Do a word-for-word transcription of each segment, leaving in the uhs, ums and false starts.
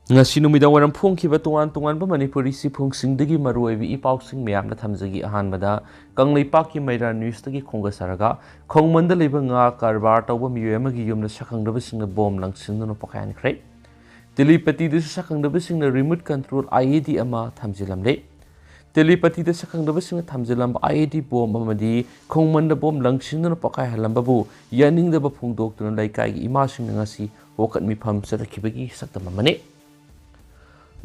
ꯉꯁꯤ ꯅꯨꯃꯤꯗꯥꯡ ꯋꯥꯏꯔꯝ ꯐꯣꯡꯈꯤꯕ ꯇꯣꯉꯥꯟ ꯇꯣꯉꯥꯟꯕ ꯃꯅꯤꯄꯨꯔꯤ ꯆꯦꯐꯣꯡꯁꯤꯡꯗꯒꯤ ꯃꯔꯨꯑꯣꯏꯕ ꯏ ꯄꯥꯎꯁꯤꯡ ꯃꯌꯥꯝꯗ ꯊꯝꯖꯒꯦ꯫ ꯑꯍꯥꯟꯕꯗ ꯀꯪꯂꯩꯄꯥꯛꯀꯤ ꯃꯩꯔꯥ ꯅ꯭ꯌꯨꯁꯇꯒꯤ ꯈꯣꯡꯗꯥꯖꯔꯒ, ꯈꯣꯡꯃꯟꯗ ꯂꯩꯕ ꯉꯥ ꯀꯔꯕꯥꯔ ꯇꯧꯕ ꯃꯤꯑꯣꯏ ꯑꯃꯒꯤ ꯌꯨꯝꯗ ꯁꯛꯈꯪꯗꯕꯁꯤꯡꯅ ꯕꯣꯝ ꯂꯪꯁꯤꯟꯗꯨꯅ ꯄꯣꯈꯥꯏꯍꯟꯈ꯭ꯔꯦ꯫ ꯇꯦꯂꯤꯄꯇꯤꯗꯁꯨ ꯁꯛꯈꯪꯗꯕꯁꯤꯡꯅ ꯔꯤꯃꯣꯠ ꯀꯟꯇ꯭ꯔꯣꯜ ꯑꯥꯏ ꯏ ꯗꯤ ꯑꯃ ꯊꯝꯖꯤꯜꯂꯝꯂꯦ꯫ ꯇꯦꯂꯤꯄꯇꯤꯗ ꯁꯛꯈꯪꯗꯕꯁꯤꯡꯅ ꯊꯝꯖꯤꯜꯂꯝꯕ ꯑꯥꯏ ꯏ ꯗꯤ ꯕꯣꯝ ꯑꯃꯗꯤ ꯈꯣꯡꯃꯟꯗ ꯕꯣꯝ ꯂꯪꯁꯤꯟꯗꯨꯅ ꯄꯣꯈꯥꯏꯍꯜꯂꯝꯕꯕꯨ ꯌꯥꯅꯤꯡꯗꯕ ꯐꯣꯡꯗꯣꯛꯇꯨꯅ ꯂꯩꯀꯥꯏꯒꯤ ꯏꯃꯥꯁꯤꯡꯅ ꯉꯁꯤ ꯋꯥꯀꯠ ꯃꯤꯐꯝ ꯆꯠꯊꯈꯤꯕꯒꯤ ꯁꯛꯇꯝ ꯑꯃꯅꯤ꯫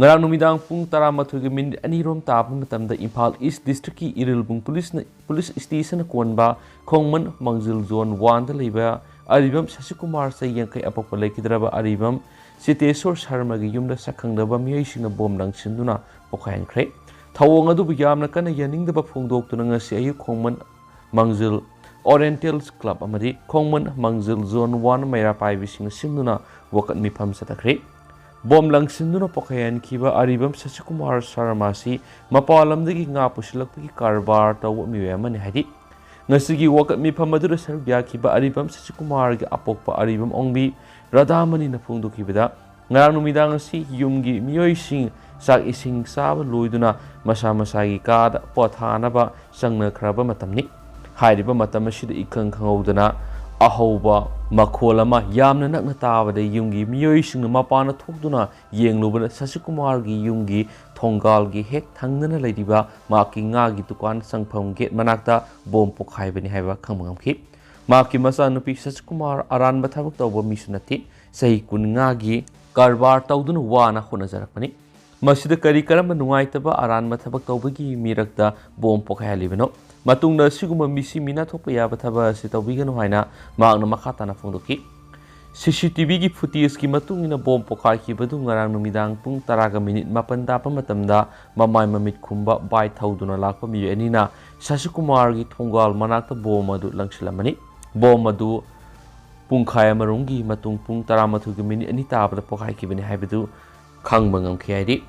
ꯉꯔꯥꯡ ꯅꯨꯃꯤꯗꯥꯡ ꯄꯨꯡ ꯇꯔꯥꯃꯥꯊꯣꯏꯒꯤ ꯃꯤꯅꯤꯠ ꯑꯅꯤꯔꯣꯝ ꯇꯥꯕ ꯃꯇꯝꯗ ꯏꯝꯐꯥꯜ ꯏꯁ ꯗꯤꯁꯇ꯭ꯔꯤꯛꯀꯤ ꯏꯔꯤꯜꯕꯨꯡ ꯄꯨꯂꯤꯁꯅ, ꯄꯨꯂꯤꯁ ꯁ꯭ꯇꯦꯁꯟꯅ ꯀꯣꯟꯕ ꯈꯣꯡꯃꯟ ꯃꯥꯡꯖꯤꯜ ꯖꯣꯟ ꯋꯥꯟꯗ ꯂꯩꯕ ꯑꯔꯤꯕꯝ ꯁꯁꯤꯀꯨꯃꯥꯔ, ꯆꯍꯤ ꯌꯥꯡꯈꯩ, ꯑꯄꯣꯛꯄ ꯂꯩꯈꯤꯗ꯭ꯔꯕ ꯑꯔꯤꯕꯝ ꯁꯤꯇꯦꯁꯣꯔ ꯁꯔꯃꯒꯤ ꯌꯨꯝꯗ ꯁꯛꯈꯪꯗꯕ ꯃꯤꯑꯣꯏꯁꯤꯡꯅ ꯕꯣꯝ ꯂꯪꯁꯤꯟꯗꯨꯅ ꯄꯣꯈꯥꯏꯍꯟꯈ꯭ꯔꯦ꯫ ꯊꯧꯑꯣꯡ ꯑꯗꯨꯕꯨ ꯌꯥꯝꯅ ꯀꯟꯅ ꯌꯥꯅꯤꯡꯗꯕ ꯐꯣꯡꯗꯣꯛꯇꯨꯅ ꯉꯁꯤ ꯑꯌꯨꯛ ꯈꯣꯡꯃꯟ ꯃꯥꯡꯖꯤꯜ ꯑꯣꯔꯤꯌꯦꯟꯇꯦꯜ ꯀ꯭ꯂꯕ ꯑꯃꯗꯤ ꯈꯣꯡꯃꯟ ꯃꯥꯡꯖꯤꯜ ꯖꯣꯟ ꯋꯥꯟ ꯃꯩꯔꯥ ꯄꯥꯏꯕꯤꯁꯤꯡꯅ ꯁꯤꯟꯗꯨꯅ ꯋꯥꯀꯠ ꯃꯤꯐꯝ ꯆꯠꯊꯈ꯭ꯔꯦ꯫ ꯕꯣꯝ ꯂꯪꯁꯤꯟꯗꯨꯅ ꯄꯣꯈꯥꯏꯍꯟꯈꯤꯕ ꯑꯔꯤꯕꯝ ꯁꯁꯤꯀꯨꯃꯥꯔ ꯁꯔꯃ ꯑꯁꯤ ꯃꯄꯥꯟ ꯂꯝꯗꯒꯤ ꯉꯥ ꯄꯨꯁꯤꯜꯂꯛꯄꯒꯤ ꯀꯔꯕꯥꯔ ꯇꯧꯕ ꯃꯤꯑꯣꯏ ꯑꯃꯅꯤ ꯍꯥꯏꯗꯤ, ꯉꯁꯤꯒꯤ ꯋꯥꯀꯠ ꯃꯤꯐꯝ ꯑꯗꯨꯗ ꯁꯔꯨꯛ ꯌꯥꯈꯤꯕ ꯑꯔꯤꯕꯝ ꯁꯁꯤꯀꯨꯃꯥꯔꯒꯤ ꯑꯄꯣꯛꯄ ꯑꯔꯤꯕꯝ ꯑꯣꯡꯕꯤ ꯔꯥꯙꯥꯃꯅꯤꯅ ꯐꯣꯡꯗꯣꯛꯈꯤꯕꯗ, ꯉꯔꯥꯡ ꯅꯨꯃꯤꯗꯥꯡ ꯑꯁꯤ ꯌꯨꯝꯒꯤ ꯃꯤꯑꯣꯏꯁꯤꯡ ꯆꯥꯛ ꯏꯁꯤꯡ ꯆꯥꯕ ꯂꯣꯏꯗꯨꯅ ꯃꯁꯥ ꯃꯁꯥꯒꯤ ꯀꯥꯗ ꯄꯣꯊꯥꯅꯕ ꯆꯪꯅꯈ꯭ꯔꯕ ꯃꯇꯝꯅꯤ꯫ ꯍꯥꯏꯔꯤꯕ ꯃꯇꯝ ꯑꯁꯤꯗ ꯏꯈꯪ ꯈꯪꯍꯧꯗꯅ ꯑꯍꯧꯕ ꯃꯈꯣꯜ ꯑꯃ ꯌꯥꯝꯅ ꯅꯛꯅ ꯇꯥꯕꯗ ꯌꯨꯝꯒꯤ ꯃꯤꯑꯣꯏꯁꯤꯡꯅ ꯃꯄꯥꯟꯗ ꯊꯣꯛꯇꯨꯅ ꯌꯦꯡꯂꯨꯕꯗ ꯁꯁꯤꯀꯨꯃꯥꯔꯒꯤ ꯌꯨꯝꯒꯤ ꯊꯣꯡꯒꯥꯜꯒꯤ ꯍꯦꯛ ꯊꯪꯅꯅ ꯂꯩꯔꯤꯕ ꯃꯍꯥꯛꯀꯤ ꯉꯥꯒꯤ ꯗꯨꯀꯥꯟ ꯆꯪꯐꯝ ꯒꯦꯠ ꯃꯅꯥꯛꯇ ꯕꯣꯝ ꯄꯣꯈꯥꯏꯕꯅꯤ ꯍꯥꯏꯕ ꯈꯪꯕ ꯉꯝꯈꯤ꯫ ꯃꯍꯥꯛꯀꯤ ꯃꯆꯥꯅꯨꯄꯤ ꯁꯁꯤꯀꯨꯃꯥꯔ ꯑꯔꯥꯟꯕ ꯊꯕꯛ ꯇꯧꯕ ꯃꯤꯁꯨ ꯅꯠꯇꯦ, ꯆꯍꯤ ꯀꯨꯟꯃꯉꯥꯒꯤ ꯀꯔꯕꯥꯔ ꯇꯧꯗꯨꯅ ꯋꯥꯅ ꯍꯣꯠꯅꯖꯔꯛꯄꯅꯤ꯫ ꯃꯁꯤꯗ ꯀꯔꯤ ꯀꯔꯝꯕ ꯅꯨꯡꯉꯥꯏꯇꯕ ꯑꯔꯥꯟꯕ ꯊꯕꯛ ꯇꯧꯕꯒꯤ ꯃꯤꯔꯛꯇ ꯕꯣꯝ ꯄꯣꯈꯥꯏꯍꯜꯂꯤꯕꯅꯣ? ꯃꯇꯨꯡꯗ ꯑꯁꯤꯒꯨꯝꯕ ꯃꯤꯁꯤ ꯃꯤꯅꯥ ꯊꯣꯛꯄ ꯌꯥꯕ ꯊꯕꯛ ꯑꯁꯤ ꯇꯧꯕꯤꯒꯅꯨ ꯍꯥꯏꯅ ꯃꯍꯥꯛꯅ ꯃꯈꯥ ꯇꯥꯅ ꯐꯣꯡꯗꯣꯛꯈꯤ꯫ ꯁꯤ ꯁꯤ ꯇꯤ ꯚꯤꯒꯤ ꯐꯨꯇꯦꯖꯀꯤ ꯃꯇꯨꯡ ꯏꯟꯅ ꯕꯣꯝ ꯄꯣꯈꯥꯏꯈꯤꯕꯗꯨ ꯉꯔꯥꯡ ꯅꯨꯃꯤꯗꯥꯡ ꯄꯨꯡ ꯇꯔꯥꯒ ꯃꯤꯅꯤꯠ ꯃꯥꯄꯟ ꯇꯥꯕ ꯃꯇꯝꯗ ꯃꯃꯥꯏ ꯃꯃꯤꯠ ꯈꯨꯝꯕ ꯕꯥꯏꯛ ꯊꯧꯗꯨꯅ ꯂꯥꯛꯄ ꯃꯤꯑꯣꯏ ꯑꯅꯤꯅ ꯁꯁꯤꯀꯨꯃꯥꯔꯒꯤ ꯊꯣꯡꯒꯥꯜ ꯃꯅꯥꯛꯇ ꯕꯣꯝ ꯑꯗꯨ ꯂꯪꯁꯤꯜꯂꯝꯕꯅꯤ꯫ ꯕꯣꯝ ꯑꯗꯨ ꯄꯨꯡꯈꯥꯏ ꯑꯃꯔꯣꯝꯒꯤ ꯃꯇꯨꯡ ꯄꯨꯡ ꯇꯔꯥꯃꯥꯊꯣꯏꯒꯤ ꯃꯤꯅꯤꯠ ꯑꯅꯤ ꯇꯥꯕꯗ ꯄꯣꯈꯥꯏꯈꯤꯕꯅꯤ ꯍꯥꯏꯕꯗꯨ ꯈꯪꯕ ꯉꯝꯈꯤ ꯍꯥꯏꯔꯤ꯫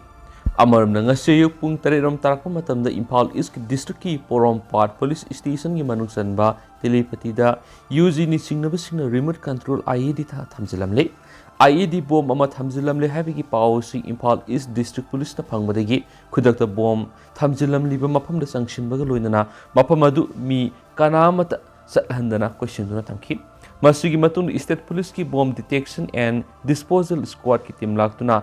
ꯑꯃꯔꯣꯝꯗ ꯉꯁꯤ ꯑꯌꯨꯛ ꯄꯨꯡ ꯇꯔꯦꯠ ꯔꯣꯝ ꯇꯥꯔꯛꯄ ꯃꯇꯝꯗ ꯏꯝꯐꯥꯜ ꯏꯁꯀꯤ ꯗꯤꯁꯇ꯭ꯔꯤꯛꯀꯤ ꯄꯣꯔꯣꯝꯄꯥꯠ ꯄꯨꯂꯤꯁ ꯁ꯭ꯇꯦꯁꯟꯒꯤ ꯃꯅꯨꯡ ꯆꯟꯕ ꯇꯦꯂꯤꯄꯇꯤꯗ ꯌꯨ ꯖꯤꯅꯤ ꯆꯤꯡꯅꯕꯁꯤꯡꯅ ꯔꯤꯃꯣꯠ ꯀꯟꯇ꯭ꯔꯣꯜ ꯑꯥꯏ ꯏ ꯗꯤ ꯊꯥ-, ꯊꯝꯖꯤꯜꯂꯝꯂꯦ꯫ I E D bomb ꯑꯃ ꯊꯝꯖꯤꯜꯂꯝꯂꯦ ꯍꯥꯏꯕꯒꯤ ꯄꯥꯎ ꯑꯁꯤ ꯏꯝꯐꯥꯜ ꯏꯁ ꯗꯤꯁꯇ꯭ꯔꯤꯛ ꯄꯨꯂꯤꯁꯅ ꯐꯪꯕꯗꯒꯤ ꯈꯨꯗꯛꯇ bomb ꯊꯝꯖꯤꯜꯂꯝꯂꯤꯕ ꯃꯐꯝꯗ ꯆꯪꯁꯤꯟꯕꯒ ꯂꯣꯏꯅꯅ ꯃꯐꯝ ꯑꯗꯨ ꯃꯤ ꯀꯅꯥ ꯑꯃꯠꯇ ꯆꯠꯍꯟꯗꯅ ꯀꯣꯏꯁꯤꯟꯗꯨꯅ ꯊꯝꯈꯤ꯫ ꯃꯁꯤꯒꯤ ꯃꯇꯨꯡꯗ state ꯄꯨꯂꯤꯁꯀꯤ bomb detection and disposal squadꯀꯤ team ꯂꯥꯛꯇꯨꯅ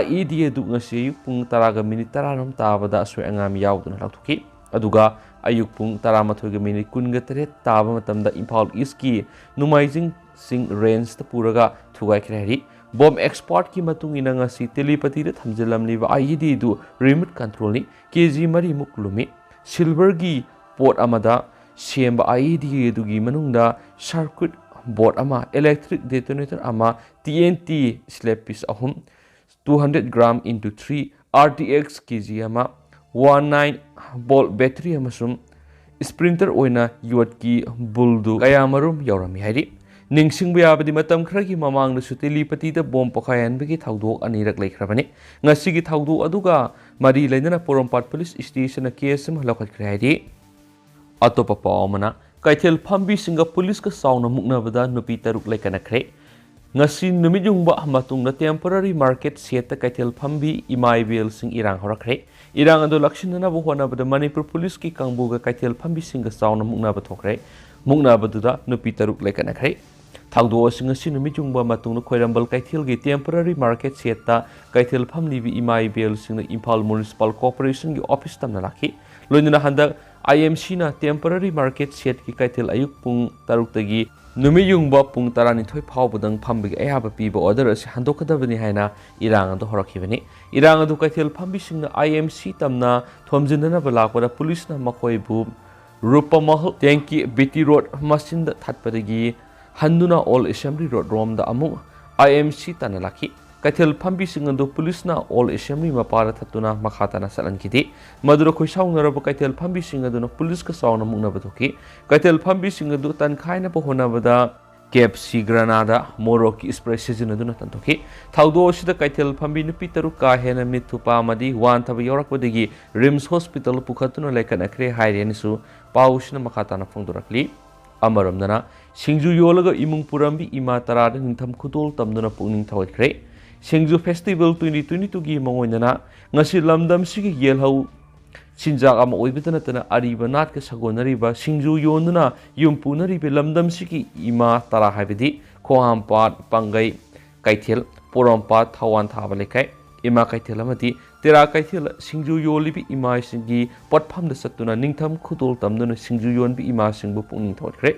I E D ꯑꯗꯨ ꯉꯁꯤ ꯑꯌꯨꯛ ꯄꯨꯡ ꯇꯔꯥꯒ ꯃꯤꯅꯤꯠ ꯇꯔꯥꯔꯣꯝ ꯇꯥꯕꯗ ꯑꯁꯣꯏ ꯑꯉꯥꯝ ꯌꯥꯎꯗꯅ ꯂꯧꯊꯣꯛꯈꯤ꯫ ꯑꯗꯨꯒ ꯑꯌꯨꯛ ꯄꯨꯡ ꯇꯔꯥꯃꯥꯊꯣꯏꯒ ꯃꯤꯅꯤꯠ ꯀꯨꯟꯒ ꯇꯔꯦꯠ ꯇꯥꯕ ꯃꯇꯝꯗ ꯏꯝꯐꯥꯜ ꯏꯁꯀꯤ ꯅꯣꯡꯃꯥꯏꯖꯤꯡ ꯆꯤꯡ ꯔꯦꯟꯖꯇ ꯄꯨꯔꯒ ꯊꯨꯒꯥꯏꯈ꯭ꯔꯦ ꯍꯥꯏꯔꯤ꯫ Bomb expertꯀꯤ ꯃꯇꯨꯡ ꯏꯟꯅ ꯉꯁꯤ ꯇꯦꯂꯤꯄꯇꯤꯗ ꯊꯝꯖꯤꯜꯂꯝꯂꯤꯕ I E Dꯗꯨ remote controlꯅꯤ, ꯀꯦ ꯖꯤ ꯃꯔꯤꯃꯨꯛ ꯂꯨꯝꯃꯤ꯫ Silverꯒꯤ pot ꯑꯃꯗ ꯁꯦꯝꯕ I E D ꯑꯗꯨꯒꯤ ꯃꯅꯨꯡꯗ circuit board ꯑꯃ, electric detonator ꯑꯃ, T N T slab piece ꯑꯍꯨꯝ, two hundred gram into three, R D X ꯀꯦ ꯖꯤ ꯑꯃ, one nine volt battery ꯑꯃꯁꯨꯡ sprinkler ꯑꯣꯏꯅ ꯌꯣꯠꯀꯤ ꯕꯨꯜꯗꯨ ꯀꯌꯥꯃꯔꯨꯝ ꯌꯥꯎꯔꯝꯃꯤ ꯍꯥꯏꯔꯤ꯫ ꯅꯤꯡꯁꯤꯡꯕ ꯌꯥꯕꯗꯤ ꯃꯇꯝ ꯈꯔꯒꯤ ꯃꯃꯥꯡꯗꯁꯨ ꯇꯦꯂꯤꯄꯇꯤꯗ bomb ꯄꯣꯈꯥꯏꯍꯟꯕꯒꯤ ꯊꯧꯗꯣꯛ ꯑꯅꯤꯔꯛ ꯂꯩꯈ꯭ꯔꯕꯅꯤ꯫ ꯉꯁꯤꯒꯤ ꯊꯧꯗꯣꯛ ꯑꯗꯨꯒ ꯃꯔꯤ ꯂꯩꯅꯅ ꯄꯣꯔꯣꯝꯄꯥꯠ ꯄꯨꯂꯤꯁ ꯁ꯭ꯇꯦꯁꯟꯅ ꯀꯦꯁ ꯑꯃ ꯂꯧꯈꯠꯈ꯭ꯔꯦ ꯍꯥꯏꯔꯤ꯫ ꯑꯇꯣꯞꯄ ꯄꯥꯎ ꯑꯃꯅ, ꯀꯩꯊꯦꯜ ꯐꯝꯕꯤꯁꯤꯡꯒ ꯄꯨꯂꯤꯁꯀ ꯆꯥꯎꯅ ꯃꯨꯛꯅꯕꯗ ꯅꯨꯄꯤ ꯇꯔꯨꯛ ꯂꯩꯀꯠꯅꯈ꯭ꯔꯦ꯫ ꯉꯁꯤ ꯅꯨꯃꯤꯠ ꯌꯨꯡꯕ ꯃꯇꯨꯡꯗ temporary market shedꯇ ꯀꯩꯊꯦꯜ ꯐꯝꯕꯤ ꯏꯃꯥ ꯏꯕꯦꯜꯁꯤꯡ ꯏꯔꯥꯡ ꯍꯧꯔꯛꯈ꯭ꯔꯦ꯫ ꯏꯔꯥꯡ ꯑꯗꯨ ꯂꯥꯛꯁꯤꯟꯅꯅꯕ ꯍꯣꯠꯅꯕꯗ ꯃꯅꯤꯄꯨꯔ ꯄꯨꯂꯤꯁꯀꯤ ꯀꯥꯡꯕꯨꯒ ꯀꯩꯊꯦꯜ ꯐꯝꯕꯤꯁꯤꯡꯒ ꯆꯥꯎꯅ ꯃꯨꯛꯅꯕ ꯊꯣꯛꯈ꯭ꯔꯦ꯫ ꯃꯨꯛꯅꯕꯗꯨꯗ ꯅꯨꯄꯤ ꯇꯔꯨꯛ ꯂꯩꯀꯠꯅꯈ꯭ꯔꯦ꯫ ꯊꯧꯗꯣꯛ ꯑꯁꯤ ꯉꯁꯤ ꯅꯨꯃꯤꯠ ꯌꯨꯡꯕ ꯃꯇꯨꯡꯗ ꯈ꯭ꯋꯥꯏꯔꯝꯕꯟ ꯀꯩꯊꯦꯜꯒꯤ temporary market shedꯇ ꯀꯩꯊꯦꯜ ꯐꯝꯂꯤꯕꯤ ꯏꯃꯥ ꯏꯕꯦꯜꯁꯤꯡꯅ ꯏꯝꯐꯥꯜ Municipal Corporationꯒꯤ office ꯇꯝꯅ ꯂꯥꯛꯈꯤ꯫ ꯂꯣꯏꯅꯅ ꯍꯟꯗꯛ I M Cꯅ temporary market shedꯀꯤ ꯀꯩꯊꯦꯜ ꯑꯌꯨꯛ ꯄꯨꯡ ꯇꯔꯨꯛꯇꯒꯤ ꯅꯨꯃꯤꯠ ꯌꯨꯡꯕ ꯄꯨꯡ ꯇꯔꯥꯅꯤꯊꯣꯏ ꯐꯥꯎꯕꯗꯪ ꯐꯝꯕꯒꯤ ꯑꯌꯥꯕ ꯄꯤꯕ order ꯑꯁꯤ ꯍꯟꯗꯣꯛꯀꯗꯕꯅꯤ ꯍꯥꯏꯅ ꯏꯔꯥꯡ ꯑꯗꯨ ꯍꯧꯔꯛꯈꯤꯕꯅꯤ꯫ ꯏꯔꯥꯡ ꯑꯗꯨ ꯀꯩꯊꯦꯜ ꯐꯝꯕꯤꯁꯤꯡꯅ I M C ꯇꯝꯅ ꯊꯣꯝꯖꯤꯟꯅꯅꯕ ꯂꯥꯛꯄꯗ ꯄꯨꯂꯤꯁꯅ ꯃꯈꯣꯏꯕꯨ ꯔꯨꯄꯃꯍꯜ ꯇꯦꯡꯀꯤ B T Road ꯃꯆꯤꯟꯗ ꯊꯠꯄꯗꯒꯤ ꯍꯟꯗꯨꯅ Old Assembly Road ꯔꯣꯝꯗ ꯑꯃꯨꯛ I M C ꯇꯥꯟꯅ ꯂꯥꯛꯈꯤ꯫ ꯀꯩꯊꯦꯜ ꯐꯝꯕꯤꯁꯤꯡ ꯑꯗꯨ ꯄꯨꯂꯤꯁꯅ Old Assembly ꯃꯄꯥꯗ ꯊꯠꯇꯨꯅ ꯃꯈꯥ ꯇꯥꯅ ꯆꯠꯍꯟꯈꯤꯗꯦ꯫ ꯃꯗꯨꯗ ꯈꯣꯏꯁꯥꯎꯅꯔꯕ ꯀꯩꯊꯦꯜ ꯐꯝꯕꯤꯁꯤꯡ ꯑꯗꯨꯅ ꯄꯨꯂꯤꯁꯀ ꯆꯥꯎꯅ ꯃꯨꯛꯅꯕ ꯊꯣꯛꯈꯤ꯫ ꯀꯩꯊꯦꯜ ꯐꯝꯕꯤꯁꯤꯡ ꯑꯗꯨ ꯇꯟꯈꯥꯏꯅꯕ ꯍꯣꯠꯅꯕꯗ ꯀꯦꯞꯁꯤ, ꯒ꯭ꯔꯅꯥꯗꯥ, ꯃꯣꯔꯣꯛꯀꯤ spray ꯁꯤꯖꯤꯟꯅꯗꯨꯅ ꯇꯟꯊꯣꯛꯈꯤ꯫ ꯊꯧꯗꯣꯛ ꯑꯁꯤꯗ ꯀꯩꯊꯦꯜ ꯐꯝꯕꯤ ꯅꯨꯄꯤ ꯇꯔꯨꯛ ꯀꯥ ꯍꯦꯟꯅ ꯃꯤꯠ ꯊꯨꯞꯄ ꯑꯃꯗꯤ ꯋꯥꯟꯊꯕ ꯌꯥꯎꯔꯛꯄꯗꯒꯤ RIMS Hospital ꯄꯨꯈꯠꯇꯨꯅ ꯂꯩꯈꯠꯅꯈ꯭ꯔꯦ ꯍꯥꯏꯔꯤ ꯍꯥꯏꯅꯁꯨ ꯄꯥꯎꯁꯤꯅ ꯃꯈꯥ ꯇꯥꯅ ꯐꯣꯡꯗꯣꯔꯛꯂꯤ꯫ ꯑꯃꯔꯣꯝꯗꯅ ꯁꯤꯡꯖꯨ ꯌꯣꯜꯂꯒ ꯏꯃꯨꯡ ꯄꯨꯔꯝꯕꯤ ꯏꯃꯥ ꯇꯔꯥꯗ ꯅꯤꯡꯊꯝ ꯈꯨꯗꯣꯜ ꯇꯝꯗꯨꯅ ꯄꯨꯛꯅꯤꯡ ꯊꯧꯒꯠꯈ꯭ꯔꯦ꯫ ꯁꯤꯡꯖꯨ ꯐꯦꯁꯇꯤꯚꯦꯜ ꯇ꯭ꯋꯦꯟꯇꯤ ꯇ꯭ꯋꯦꯟꯇꯤ ꯇꯨꯒꯤ ꯃꯉꯣꯏꯗꯅ ꯉꯁꯤ ꯂꯝꯗꯝꯁꯤꯒꯤ ꯌꯦꯜꯍꯧ ꯆꯤꯟꯖꯥꯛ ꯑꯃ ꯑꯣꯏꯕꯇ ꯅꯠꯇꯅ ꯑꯔꯤꯕ ꯅꯥꯠꯀ ꯁꯥꯒꯣꯟꯅꯔꯤꯕ ꯁꯤꯡꯖꯨ ꯌꯣꯟꯗꯨꯅ ꯌꯨꯝ ꯄꯨꯅꯔꯤꯕ ꯂꯝꯗꯝꯁꯤꯒꯤ ꯏꯃꯥ ꯇꯔꯥ ꯍꯥꯏꯕꯗꯤ ꯈꯣꯍꯥꯝꯄꯥꯠ, ꯄꯥꯡꯒꯩ, ꯀꯩꯊꯦꯜ, ꯄꯣꯔꯣꯝꯄꯥꯠ, ꯊꯋꯥꯟ ꯊꯥꯕ ꯂꯩꯀꯥꯏ, ꯏꯃꯥ ꯀꯩꯊꯦꯜ ꯑꯃꯗꯤ ꯇꯦꯔꯥ ꯀꯩꯊꯦꯜ ꯁꯤꯡꯖꯨ ꯌꯣꯜꯂꯤꯕꯤ ꯏꯃꯥꯁꯤꯡꯒꯤ ꯄꯣꯠꯐꯝꯗ ꯆꯠꯇꯨꯅ ꯅꯤꯡꯊꯝ ꯈꯨꯗꯣꯜ ꯇꯝꯗꯨꯅ ꯁꯤꯡꯖꯨ ꯌꯣꯟꯕꯤ ꯏꯃꯥꯁꯤꯡꯕꯨ ꯄꯨꯛꯅꯤꯡ ꯊꯧꯒꯠꯈ꯭ꯔꯦ꯫